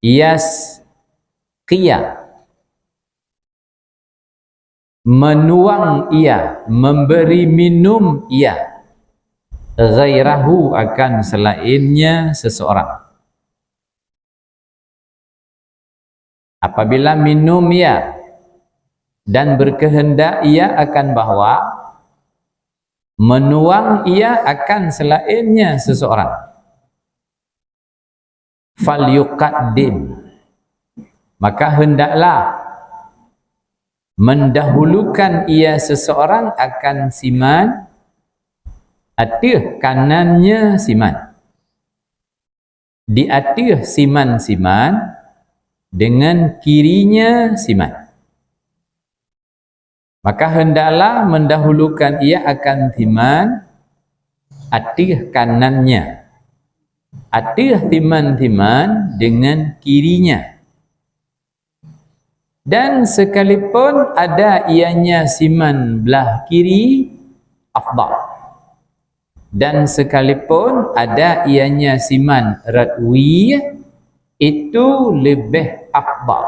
yasqiya, menuang ia, memberi minum ia, ghairahu, akan selainnya seseorang. Apabila minum ia dan berkehendak ia akan bahwa, menuang ia akan selainnya seseorang, falyuqaddim, maka hendaklah mendahulukan ia seseorang akan siman ateueh kanannya siman, di ateueh siman-siman dengan kirinya siman. Maka hendaklah mendahulukan ia akan siman ateueh kanannya, ateueh siman-siman dengan kirinya. Dan sekalipun ada ianya siman blah kiri, afdal. Dan sekalipun ada ianya siman rot wie, itu lebih afdal.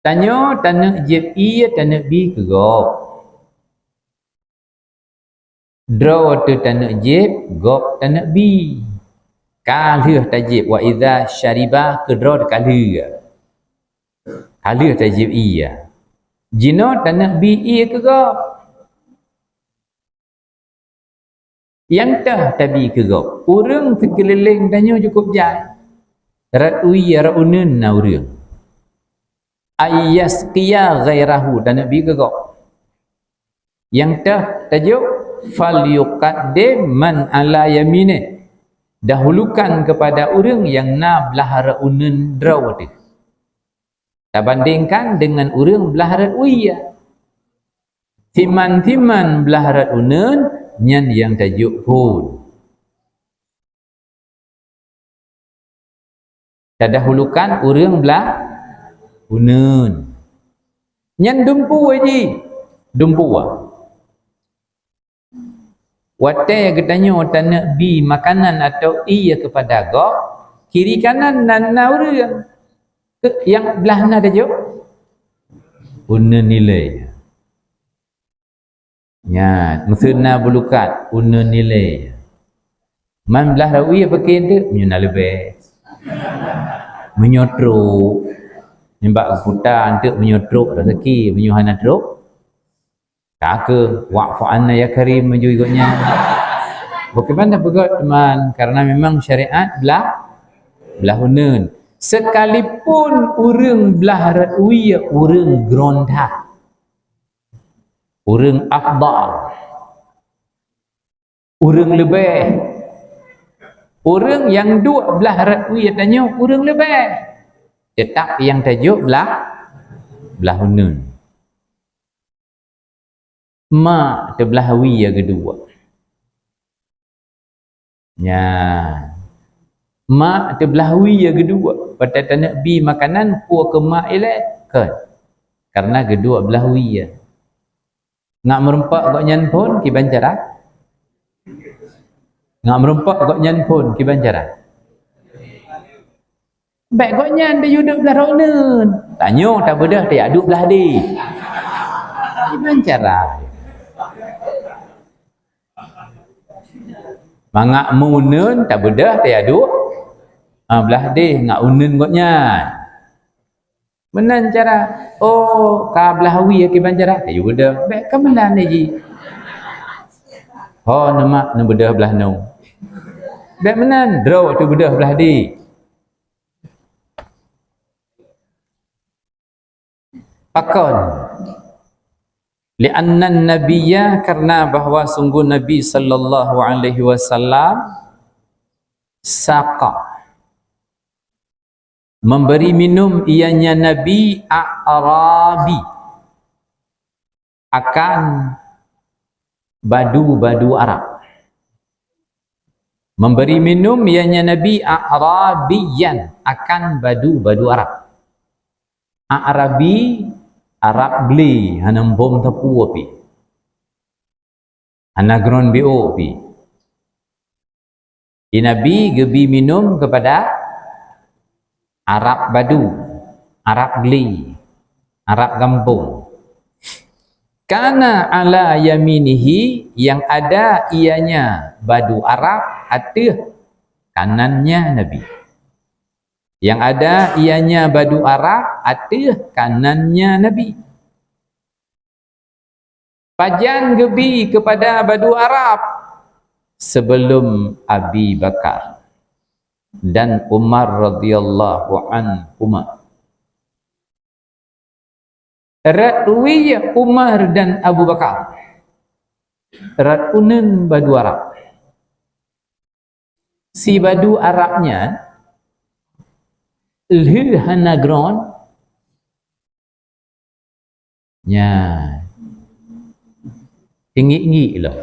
Tanyoe taneuk jieb ie, taneuk bi keu gob. Droe teuh taneuk jieb, gob taneuk bi. Ka lheueh tajieb, wa idza syariba, keudroe teuh ka lheueh. Ka lheueh tajieb ie. Jinoe taneuk bi ie keu gob. Nyang teuh tabi keu gob. Ureuëng sikeulileng tanyoe cukup jai. Rot wie, rot uneuen na ureuëng. Ayyasqiya ghairahu, taneuk bi keu gob. Nyang teuh tajok, falyuqaddim man ala yaminih. Dahulukan kepada ureuëng nyang na blah rot uneuen droe teuh. Tabandingkan dengan ureuëng blah rot wie. Siman-siman blah rot uneuen, nyan nyang tajok phon. Tadahulukan ureuëng blah uneuen. Nyan dumpeue jih, dumpeue. Watée geutanyoe taneuk bi makanan atau ie keupada gob, kiri kanan nan na ureuëng. Keu nyang blah na tajok? Uneuen ilée. Nyan, meuseue na bulukat, uneuen ilée. Man blah rot wie pakri teuk, meunyoe na leubeh. Meunyoe trok, nibak geuputa teuk, meunyoe trok raseuki, meunyoe hana trok, ka keuh, wa'fu 'anna ya karim, meujui gobnyan. Bukon ban tapeugét teuma, karena memang syariat blah, blah uneuen. Sekalipun ureuëng blah rot wie ureuëng geuron that. Ureuëng afdal. Ureuëng leubeh. Ureuëng nyang duek blah rot wie tanyoe ureuëng leubeh. Teutap nyang tajok blah, blah uneuen. Mak teublah wie geuduek. Nyan. Mak teublah wie geuduek. Watée taneuk bi makanan, peue keu mak ilée? Kon. Karena geuduek blah wie. Ngat meurumpok gobnyan phon kiban cara? Ngat meurumpok gobnyan phon kiban cara? Bék gobnyan tayue duek blah rot uneuen. Tanyoe tabeudôh tajak duek blah deh. Kiban cara? Mangat meu uneuen tabeudôh tajak duek, ah, blah deh ngat uneuen gobnyan. Meunan cara, oh, ka blah wie kiban cara, tayue beudôh. Bék ka meunan lé jih. Ho neumak neubeudôh blah noe. Bék meunan, droe teubeudôh blah deh. Pakon? Li'annan nabiyya, karena bahwa sungguh Nabi sallallahu alaihi wasallam, saqa, memberi minum ianya Nabi a'rabi, akan badu-badu Arab. Memberi minum ianya Nabi a'rabiyan, akan badu-badu Arab. A'rabi, Arab glé, hana muphom sapeue pih. Hana gron biôk pih. Di Nabi geubi minum keupada Arab badu, Arab glé, Arab gampông. Kana ala yaminihi, yang ada ianya badu Arab ateueh kanannya Nabi. Yang ada ianya badu Arab ateueh kanannya Nabi. Pajan geubi keupada badu Arab? Sebelum Abi Bakar dan Umar radhiyallahu anhuma. Rot wie Umar dan Abu Bakar, rot uneun badu Arab. Si badu Arab nyan lheueh hana gron, nyan, inggik-inggik lom.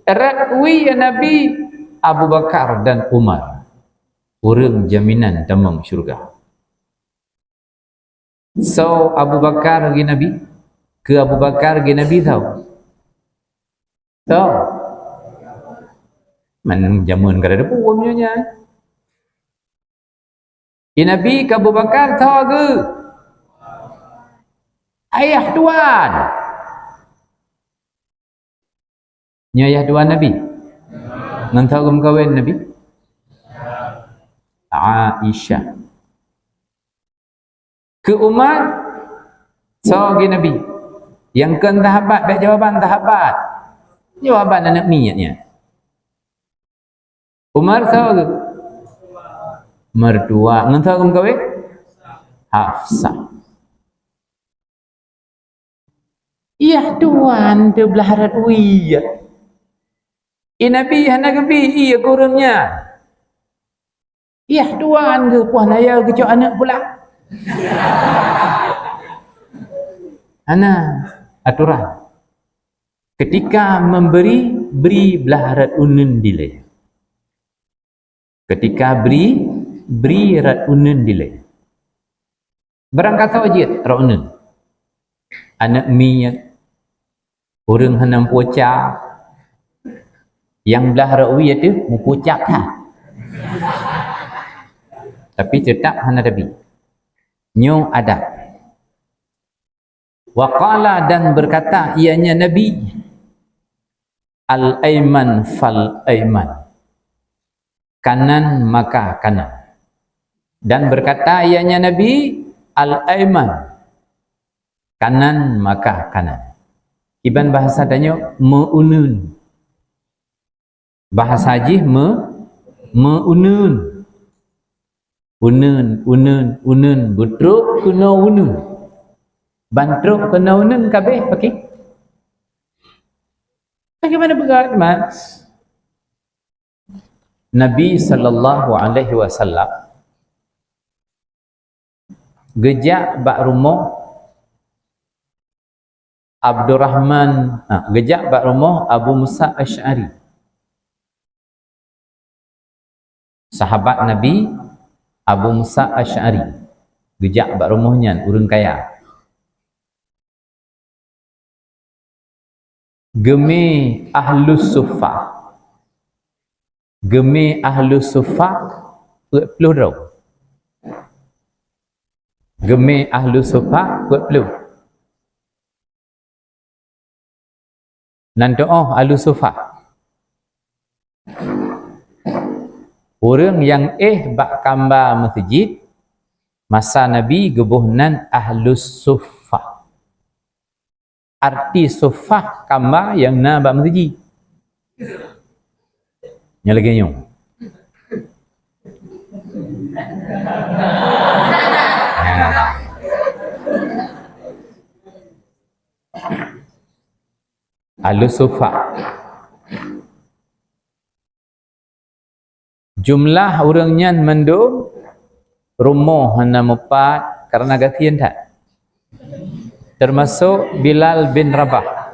Rot wie Nabi, Abu Bakar dan Umar, ureuëng jaminan tamong syeuruga. Soe Abu Bakar geunabi? Keu Abu Bakar geunabi soe? Soe? Man jameun ka teupeu meunyoe nyan. Geunabi keu Abu Bakar soe geu? Ayah tuan. Nyoe ayah tuan Nabi. Ngon soe geumeukawen Nabi? Aisyah. Keu Umar, soe geunabi? Nyang kon sahabat, bèk jawaban sahabat. Jawaban aneuk miet nyan. Umar soe geu? Mertua. Ngon soe geumeukawen? Hafsah. Yah tuan teuh blah rot wie. Ie Nabi hana geubi ie keu ureuëng nyan. Yah tuan geuh poh naya geucok aneuk pulang. Hana aturan. Ketika memberi, bri blah rot uneun dilèe. Ketika bri, bri rot uneun dilèe. Barangkasoe jeuet rot uneun. Aneuk miet, ureuëng hana meupucap, nyang blah rot wie teuh meupucap that. Tapi teutap hana tabi. Nyoe adat. Wa qala, dan berkata ianya Nabi, "Al-aiman fal-aiman." Kanan maka kanan. Dan berkata ianya Nabi, "Al-aiman." Kanan maka kanan. Iban bahasa tanyoe, meu-uneun. Bahasa jih me-, meu-uneun. Uneun, uneun, uneun, beutrok keunoe uneun. Ban trok keunoe uneun ka abéh pakri. Bagaimana peugah, Mas? Nabi sallallahu alaihi wasallam geujak bak rumoh Abdurrahman, ha, geujak bak rumoh Abu Musa Asy'ari. Sahabat Nabi, Abu Musa Asy'ari, geujak bak rumoh nyan, ureuëng kaya. Geumé ahlus suffah. Geumé ahlus suffah peuet ploh droe. Geumé ahlus suffah peuet ploh. Nan teuôh ahlus suffah. Ureuëng nyang éh bak kamba meuseujid, masa Nabi geuboh nan ahlus suffah. Arti suffah kamba nyang na bak meuseujid. Nyang lagèe nyoe. Ahlu Sufa. Jumlah ureuëng nyan mandum rumoh hana mupat karena gasien that. Termasuk Bilal bin Rabah.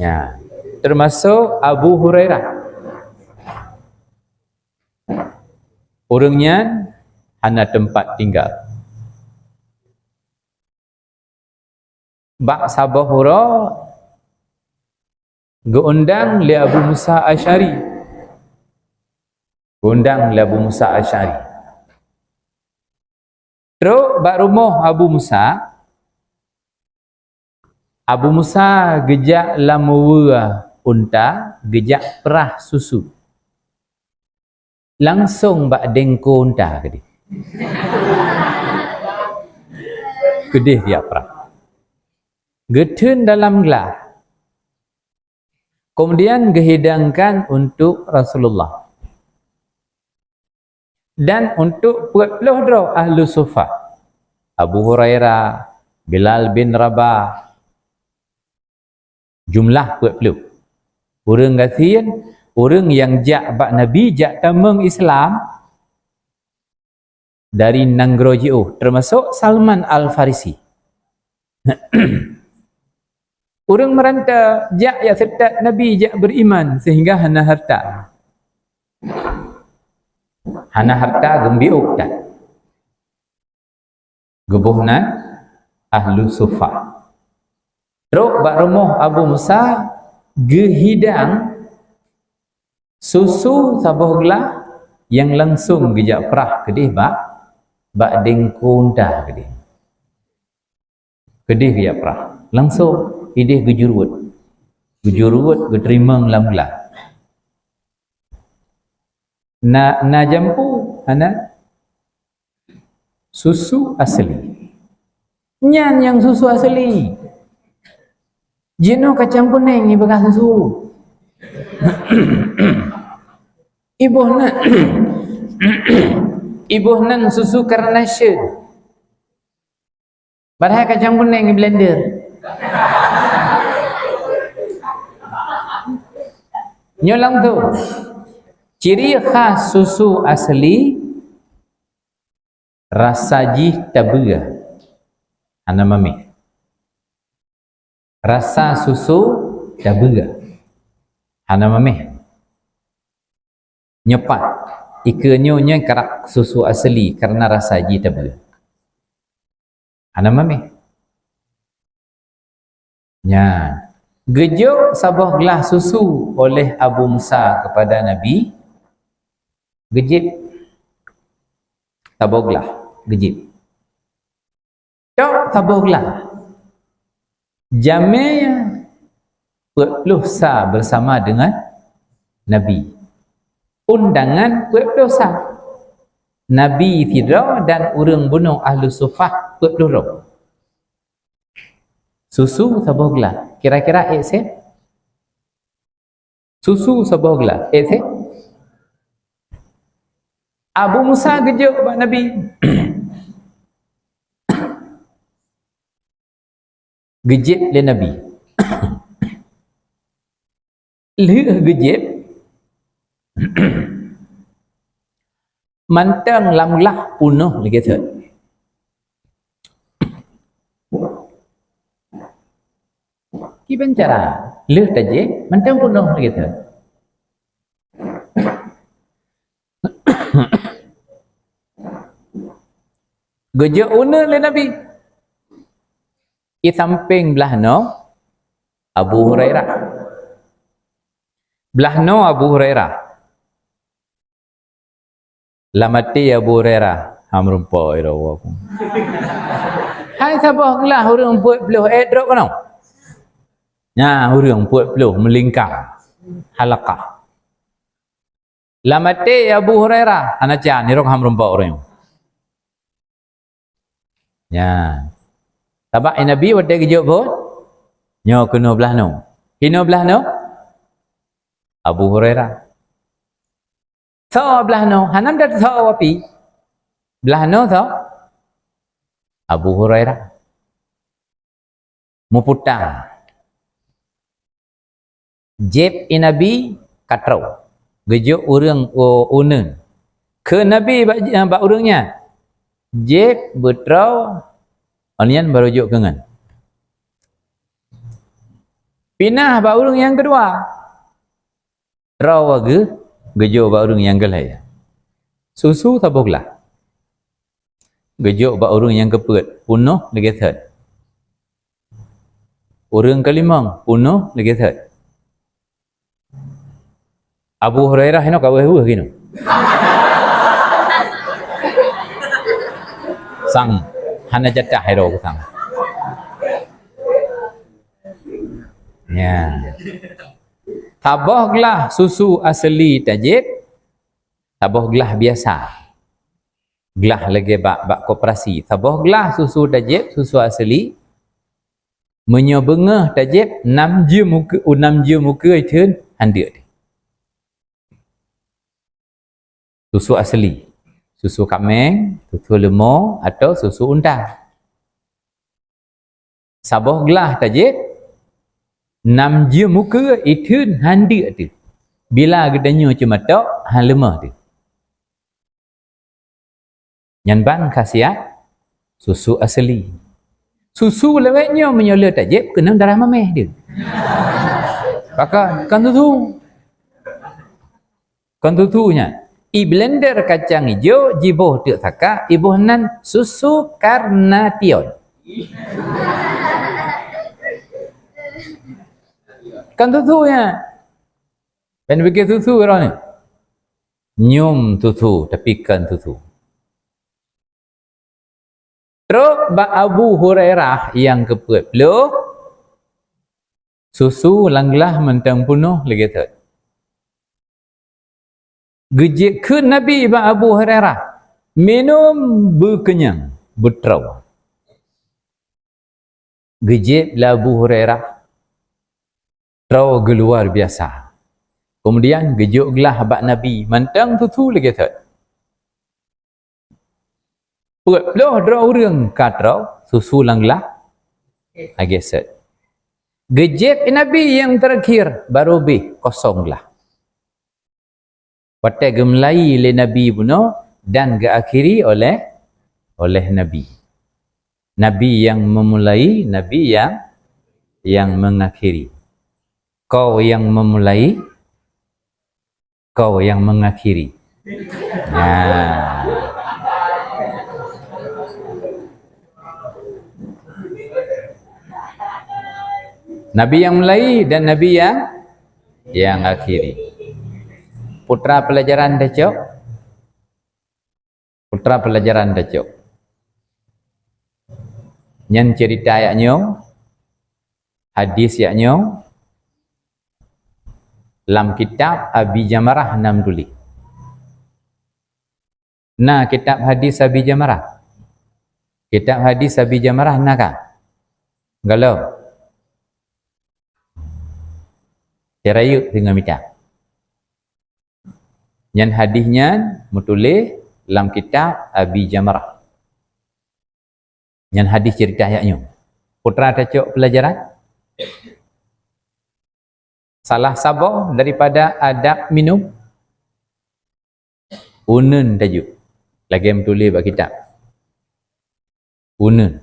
Ya, termasuk Abu Hurairah. Ureuëng nyan hana tempat tinggal. Bak saboh uroe geuundang lé Abu Musa Asy'ari. Geuundang lé Abu Musa Asy'ari. Trok bak rumoh Abu Musa, Abu Musa geujak lam uwe unta, geujak prah susu. Langsong bak dengko unta keudeh. Keudeh geujak prah. Geutheun dalam glah. Kemudian geuhidangkan untuk Rasulullah. Dan untuk peuet ploh droe ahlu sufa, Abu Hurairah, Bilal bin Rabah, jumlah peuet ploh. Ureuëng gasien, ureuëng nyang jak bak Nabi jak tamong Islam dari nanggroe jiôh, termasuk Salman Al-Farisi. Ureuëng meurantau jak, jak seutôt Nabi jak beriman sehingga hana harta. Hana harta, geumbiôk that. Geuboh nan ahlu sufa. Trok bak rumoh Abu Musa, geuhidang susu saboh glah nyang langsong geujak prah keudeh bak, bak dengko unta keudeh. Keudeh geujak prah. Langsong ideh geujuruet. Geujuruet, geuteurimong lam glah. Na, na jampu, hana? Susu asli. Nyan nyang susu asli. Jinoe kacang kunéng ipeugah susu. Iboh nan, iboh nan susu Carnation. Padahai kacang kunéng i blender. Nyoe langsong. Ciri khas susu asli, rasa jih tabeue. Hana maméh. Rasa susu tabeue. Hana maméh. Nyoe pat, ikeue nyoe nyan karab susu asli karena rasa jih tabeue. Hana maméh. Nyan, geujok saboh glah susu oleh Abu Musa kepada Nabi, geujieb. Saboh glah, geujieb. Cok saboh glah. Jamé peuet ploh sa bersama dengan Nabi. Undangan peuet ploh sa. Nabi sidroe dan ureuëng bunoe ahlu sufah peuet ploh droe. Susu saboh glah. Kira-kira ék sép? Susu saboh glah. Eh, sép? Abu Musa geujok bak Nabi. Geujieb lé Nabi. Lheueh geujieb, mantong lam glah peunoh lagée thon. Kiban cara? Lheueh tajieb, mantong peunoh lagée thon. Geujok uneuen lé Nabi. I sampéng blaih noe Abu Hurairah. Blaih noe Abu Hurairah. Lam até Abu Hurairah, "Ham rumpok ira wa ku." Hai saboh glah ureuëng peuet ploh, eh, droe keunoe. Nyan ureuëng peuet ploh meulingkang halakah. Lam até Abu Hurairah, "Hana can, nirok ham rumpok ureuëng." Nyan. Sabab Nabi watée geujok buet, nyoe keunoe blaih noe. Keunoe blaih noe? Abu Hurairah. Tho blah noe, hana meudat tho api. Blah noe tho Abu Hurairah. Meuputa. Jieb i Nabi ka troe. Geujok ureuëng u-, uneuen. Kheun Nabi bak, bak ureuëng nyan, "Jieb beutroe, nyan barô jok keu ngon." Pinah bak ureuëng nyang keudua. Troe geuh, geujok bak ureuëng nyang keulhèe. Susu saboh glah. Geujok bak ureuëng nyang keupeuet, peunoh lagée thon. Ureuëng keulimong, peunoh lagée thon. Abu Hurairah inoe ka weueh-weueh geunoe. Sang, hana jatah iro sang. Ya. Saboh glah susu asli tajieb, saboh glah biasa. Glah lagée bak, bak koperasi. Saboh glah susu tajieb, susu asli. Meunyoe beungoh tajieb, nam jeuem ukeue, nam jeuem ukeue thon handeuk. Susu asli. Susu kaméng, susu leumo, atau susu unta. Saboh glah tajieb, nam jeuem ukeue thon handeuk teuh. Bila geutanyoe ceumatok, han leumoh teuh. Nyan ban khasiat susu asli. Susu lawét nyoe meunyoe le tajieb keunong darah maméh teuh. Pakon, kon susu. Kon susu nyan. I blender kacang ijo, jiboh teuk saka, iboh nan susu Carnation. Kon susu nyan. Ban pikée susu droeneuh. Nyoe susu, tapi kon susu. Trok bak Abu Hurairah nyang keupeuet ploh, susu lam glah mantong peunoh lagée thon. Geujeuet kheun Nabi bak Abu Hurairah, "Minum beukenyang, beutroe." Geujeuet lé Abu Hurairah, troe geuluar biasa. Keumudian geujok glah bak Nabi, mantong susu lagée thon. Peuet ploh droe ureuëng ka troe, susu lam glah lagée thon. Geujép Nabi nyang teurakhir, barô béh kosong glah. Watée geumulai lé Nabi bunoe dan geuakhiri oleh, oleh Nabi. Nabi nyang meumulai, Nabi nyang, nyang mengakhiri. Kau nyang meumulai, kau nyang mengakhiri. Nah. Nabi nyang mulai dan Nabi nyang, nyang akhiri. Putra pelajaran tacok. Putra pelajaran tacok. Nyan cerita jak nyoe, hadis jak nyoe, lam kitab Abi Jamarah na meutuléh. Na kitab hadis Abi Jamarah? Kitab hadis Abi Jamarah na ka? Galom. Teurayeuk singoh mita. Nyan hadis nyan meutuléh lam kitab Abi Jamarah. Nyan hadis cerita jak nyoe. Putra tacok pelajaran. Salah saboh daripada adab minum, uneun tajok. Lagée meutuléh bak kitab. Uneun.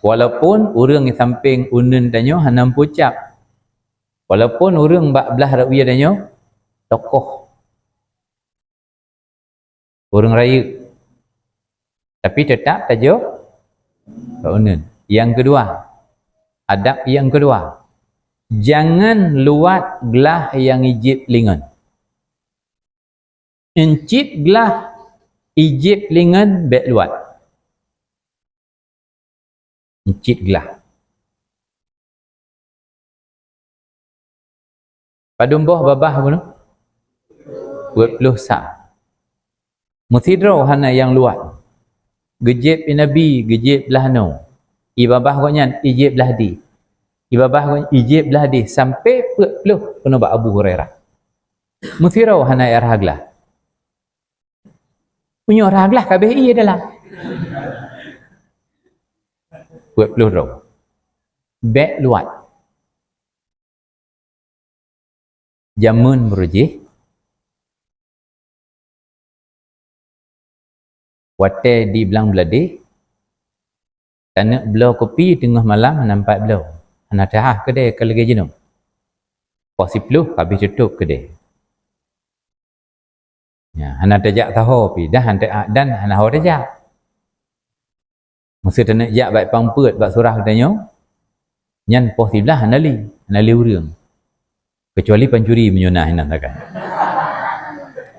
Walaupun ureuëng sampéng uneun tanyoe hana meupucap. Walaupun ureuëng bak blah rot wie tanyoe tokoh. Ureuëng rayeuk. Tapi teutap tajok bak uneun. Nyang keudua, adab nyang keudua, jangan luwat glah nyang ijép lingon. Euncit glah ijép lingon bék luwat. Euncit glah. Padum boh babah bunoe? Dua puluh sa. Meusidroe hana nyang luwat. Geujép i Nabi, geujép blah noe. I babah gobnyan, ijép blah di. I babah gobnyan, ijép blah di. Sampai peuet ploh keunoe bak Abu Hurairah. Meusidroe hana arah glah. Meunyoe arah glah ka abéh ié dalam. Peuet ploh droe. Bék luwat. Jameun beurujih, watée di blang bladeh, taneuk bloe kupi teungoh malam hana meupat bloe. Hana teuhah keudè ka lagée jinoe. Poh siploh ka abéh tutôp keudè. Ya, hana tajak saho pih, dan hana, dan hana ho tajak. Meusé taneuk jak bak pang peuet bak surah geutanyoe, nyan poh siblaih hana lé, hana lé ureuëng. Keucuali pancuri meunyoe na hinan sagai.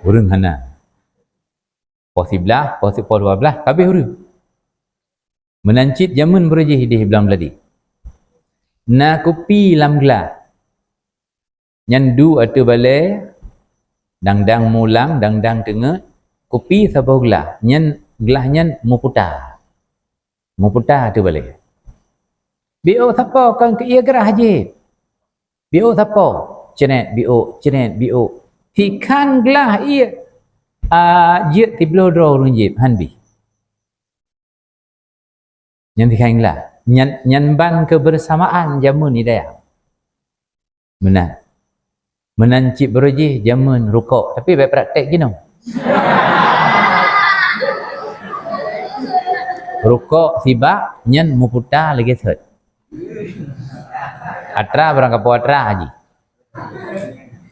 Ureuëng hana. Poh siblaih, poh si-, poh dua blaih, ka abéh ureuëng. Meunan cit jameun beurujih idéh blang bladeh. Na kupi lam glah. Nyan du ateueh balée, dang-dang mulang, dang-dang teungeut, kupi saboh glah, nyan glah nyan muputa. Muputa ateueh balée. Biôk sapo kon keu ié grah jeuet. Biôk sapo, cret biôk, cret biôk. Sikhan glah ié, a, jeuet sibloh droe ureuëng jieb, han bih. Nyan sikhan glah. Nyan, nyan ban keubeusamaan jameun hidayah. Meunan. Meunan cit beurujih jameun rukok, tapi bék praktek jinoe. Rukok sibak nyan muputa lagée sot. Atra barang kapoh atra jih.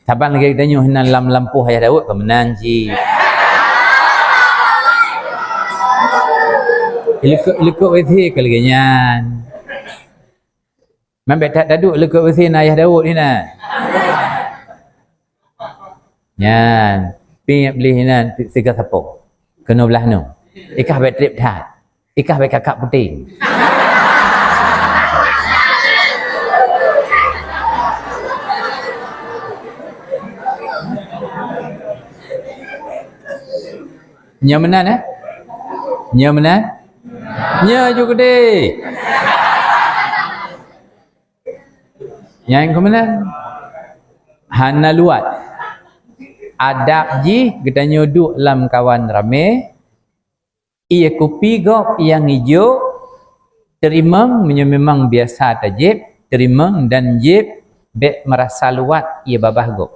Saban lagée geutanyoe hinan lam lampôh Ayah Daud ka meunan cit. Likot-likot W C ka lagée nyan. Man bék that taduek likot W C na Ayah Daud hinan. Nyan, piep lé hinan siga sapo. Keunoe blaih noe. Ikah bék treb that. Ikah bék kakak puténg. Nyoe meunan, eh? Nyoe meunan? Nyoe ju keudeh. Nyang keu meunan? Hana luwat. Adab jih geutanyoe duek lam kawan ramé, ié kupi gob nyang ijok, teurimong meunyoe memang biasa tajieb, teurimong dan jieb, bék meurasa luwat ié babah gob.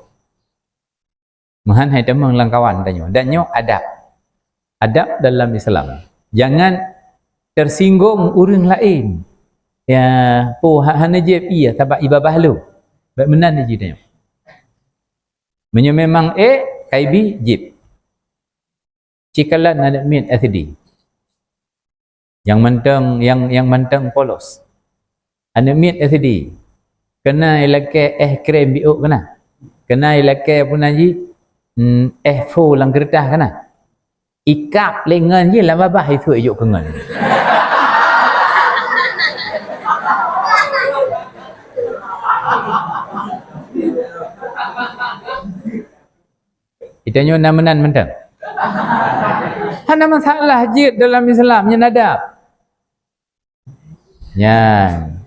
Meuhan hai tamong lam kawan tanyoe. Dan nyoe adab. Adab dalam Islam. Jangan tersinggung ureuëng laén. Ya, po ha-, hana jieb ié sabab ié babah lôn. Bék meunan jih tanyoe. Meunyoe memang ék, kaibi jieb. Cikalan aneuk miet S D. Nyang mantong, nyang, nyang mantong polos. Aneuk miet S D. Keunan ilakée éh krem biôk keunan. Keunan ilakée peue nan jih, mm, éh fo lam keureutah keunan. Ikab lé ngon jih lam babah, isuek ijok keu ngon. Geutanyoe na meunan mantong. Hana masalah jeuet dalam Islam, nyan adab. Nyan.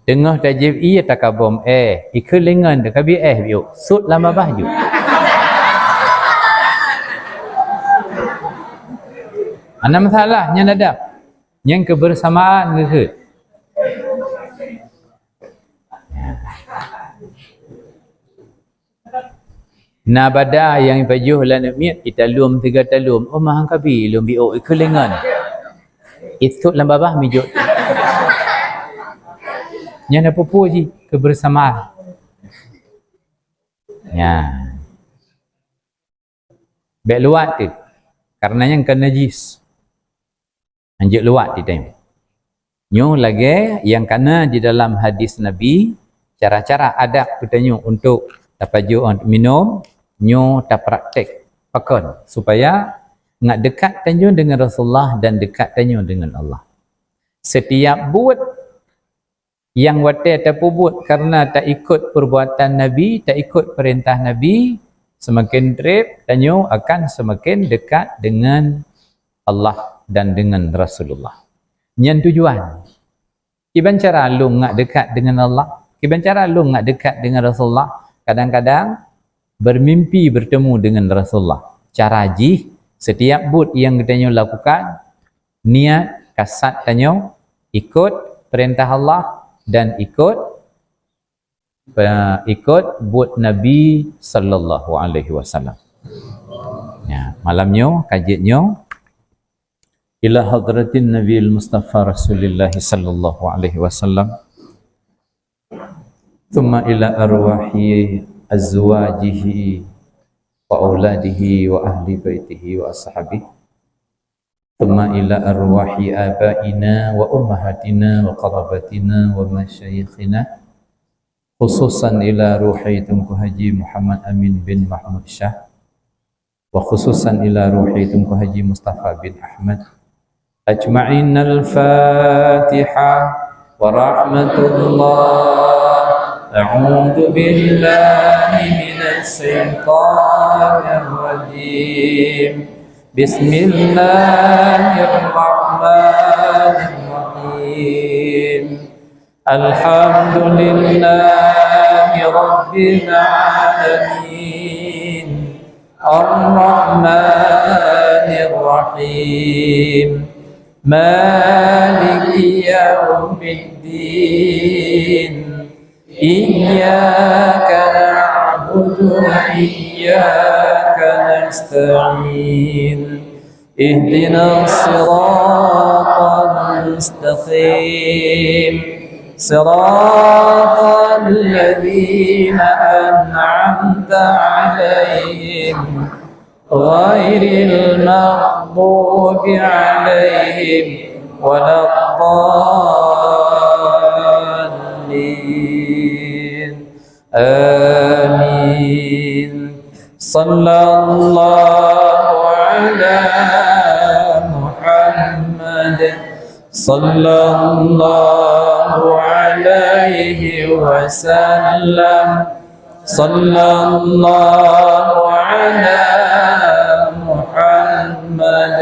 Teungoh tajieb ié takabom éh, ikheun lé ngon teukabi éh biôk, sot lam babah jok. Hana masalah, nyan adab. Nyan keubeusamaan geukheun. Na bada nyang ipajoh lé aneuk miet, italom siga talom, oh, mahang kabi lom biôk ikheun lé ngon. Isot lam babah mijot. Nyan na peue-peue jih keubeusamaan. Nyan. Bék luwat teuk. Karena nyan ka najis. Hanjeuet luwat di tanyoe. Nyoe lagée nyang kana di dalam hadis Nabi, cara-cara adab geutanyoe untuk tapajoh minum, nyoe tapraktek pakon supaya ngat dekat tanyoe dengan Rasulullah dan dekat tanyoe dengan Allah. Setiap buet nyang watée tapeubuet karena taikot perbuatan Nabi, taikot perintah Nabi, semakin treb tanyoe akan semakin dekat dengan Allah dan dengan Rasulullah. Nyan tujuan. Kiban cara lôn ngat dekat dengan Allah, kiban cara lôn ngat dekat dengan Rasulullah, Kadang-kadang bermimpi bertemu dengan Rasulullah. Cara jih, setiap buet nyang geutanyoe lakukan, niat kasat tanyoe ikut perintah Allah dan ikut, eh, ikut buet Nabi sallallahu alaihi wasallam. Ya, malam nyoe, kajian nyoe, ila hadratin Nabil Mustafa Rasulillah sallallahu alaihi wasallam, thumma ila arwahi azwajihi wa auladihi wa ahli baitihi wa ashabihi, thumma ila arwahi abaina wa ummahatina wa qarabatina wa masyayikhina, khususan ila ruhi Teungku Haji Muhammad Amin bin Mahmud Syah, wa khususan ila ruhi Teungku Haji Mustafa bin Ahmad ajma'in. Al-Fatihah. Wa rahmatullah. A'udzu billahi minasy syaithanir rajim. Bismillahirrahmanirrahim. Alhamdulillahi rabbil alamin. Arrahmanirrahim. Maliki yaumiddin. Iyyaka na'budu wa iyyaka nasta'in. Ihdinas siratal mustaqim. Siratal ladzina an'amta 'alaihim, ghairil maghdubi 'alaihim waladdallin. Amin. Sallallahu ala Muhammad. Sallallahu alaihi wasallam. Sallallahu ala Muhammad.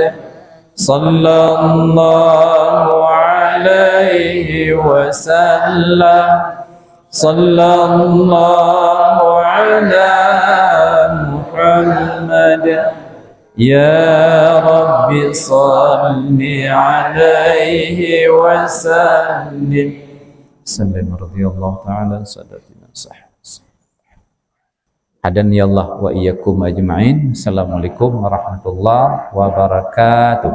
Sallallahu alaihi wasallam. Sallallahu ala Muhammad. Ya Rabbi salli alaihi wasallim. Sallim radhiyallahu ta'ala an sadatina sahabat. Hadanallahu wa iyyakum ajma'in. Assalamualaikum warahmatullahi wabarakatuh.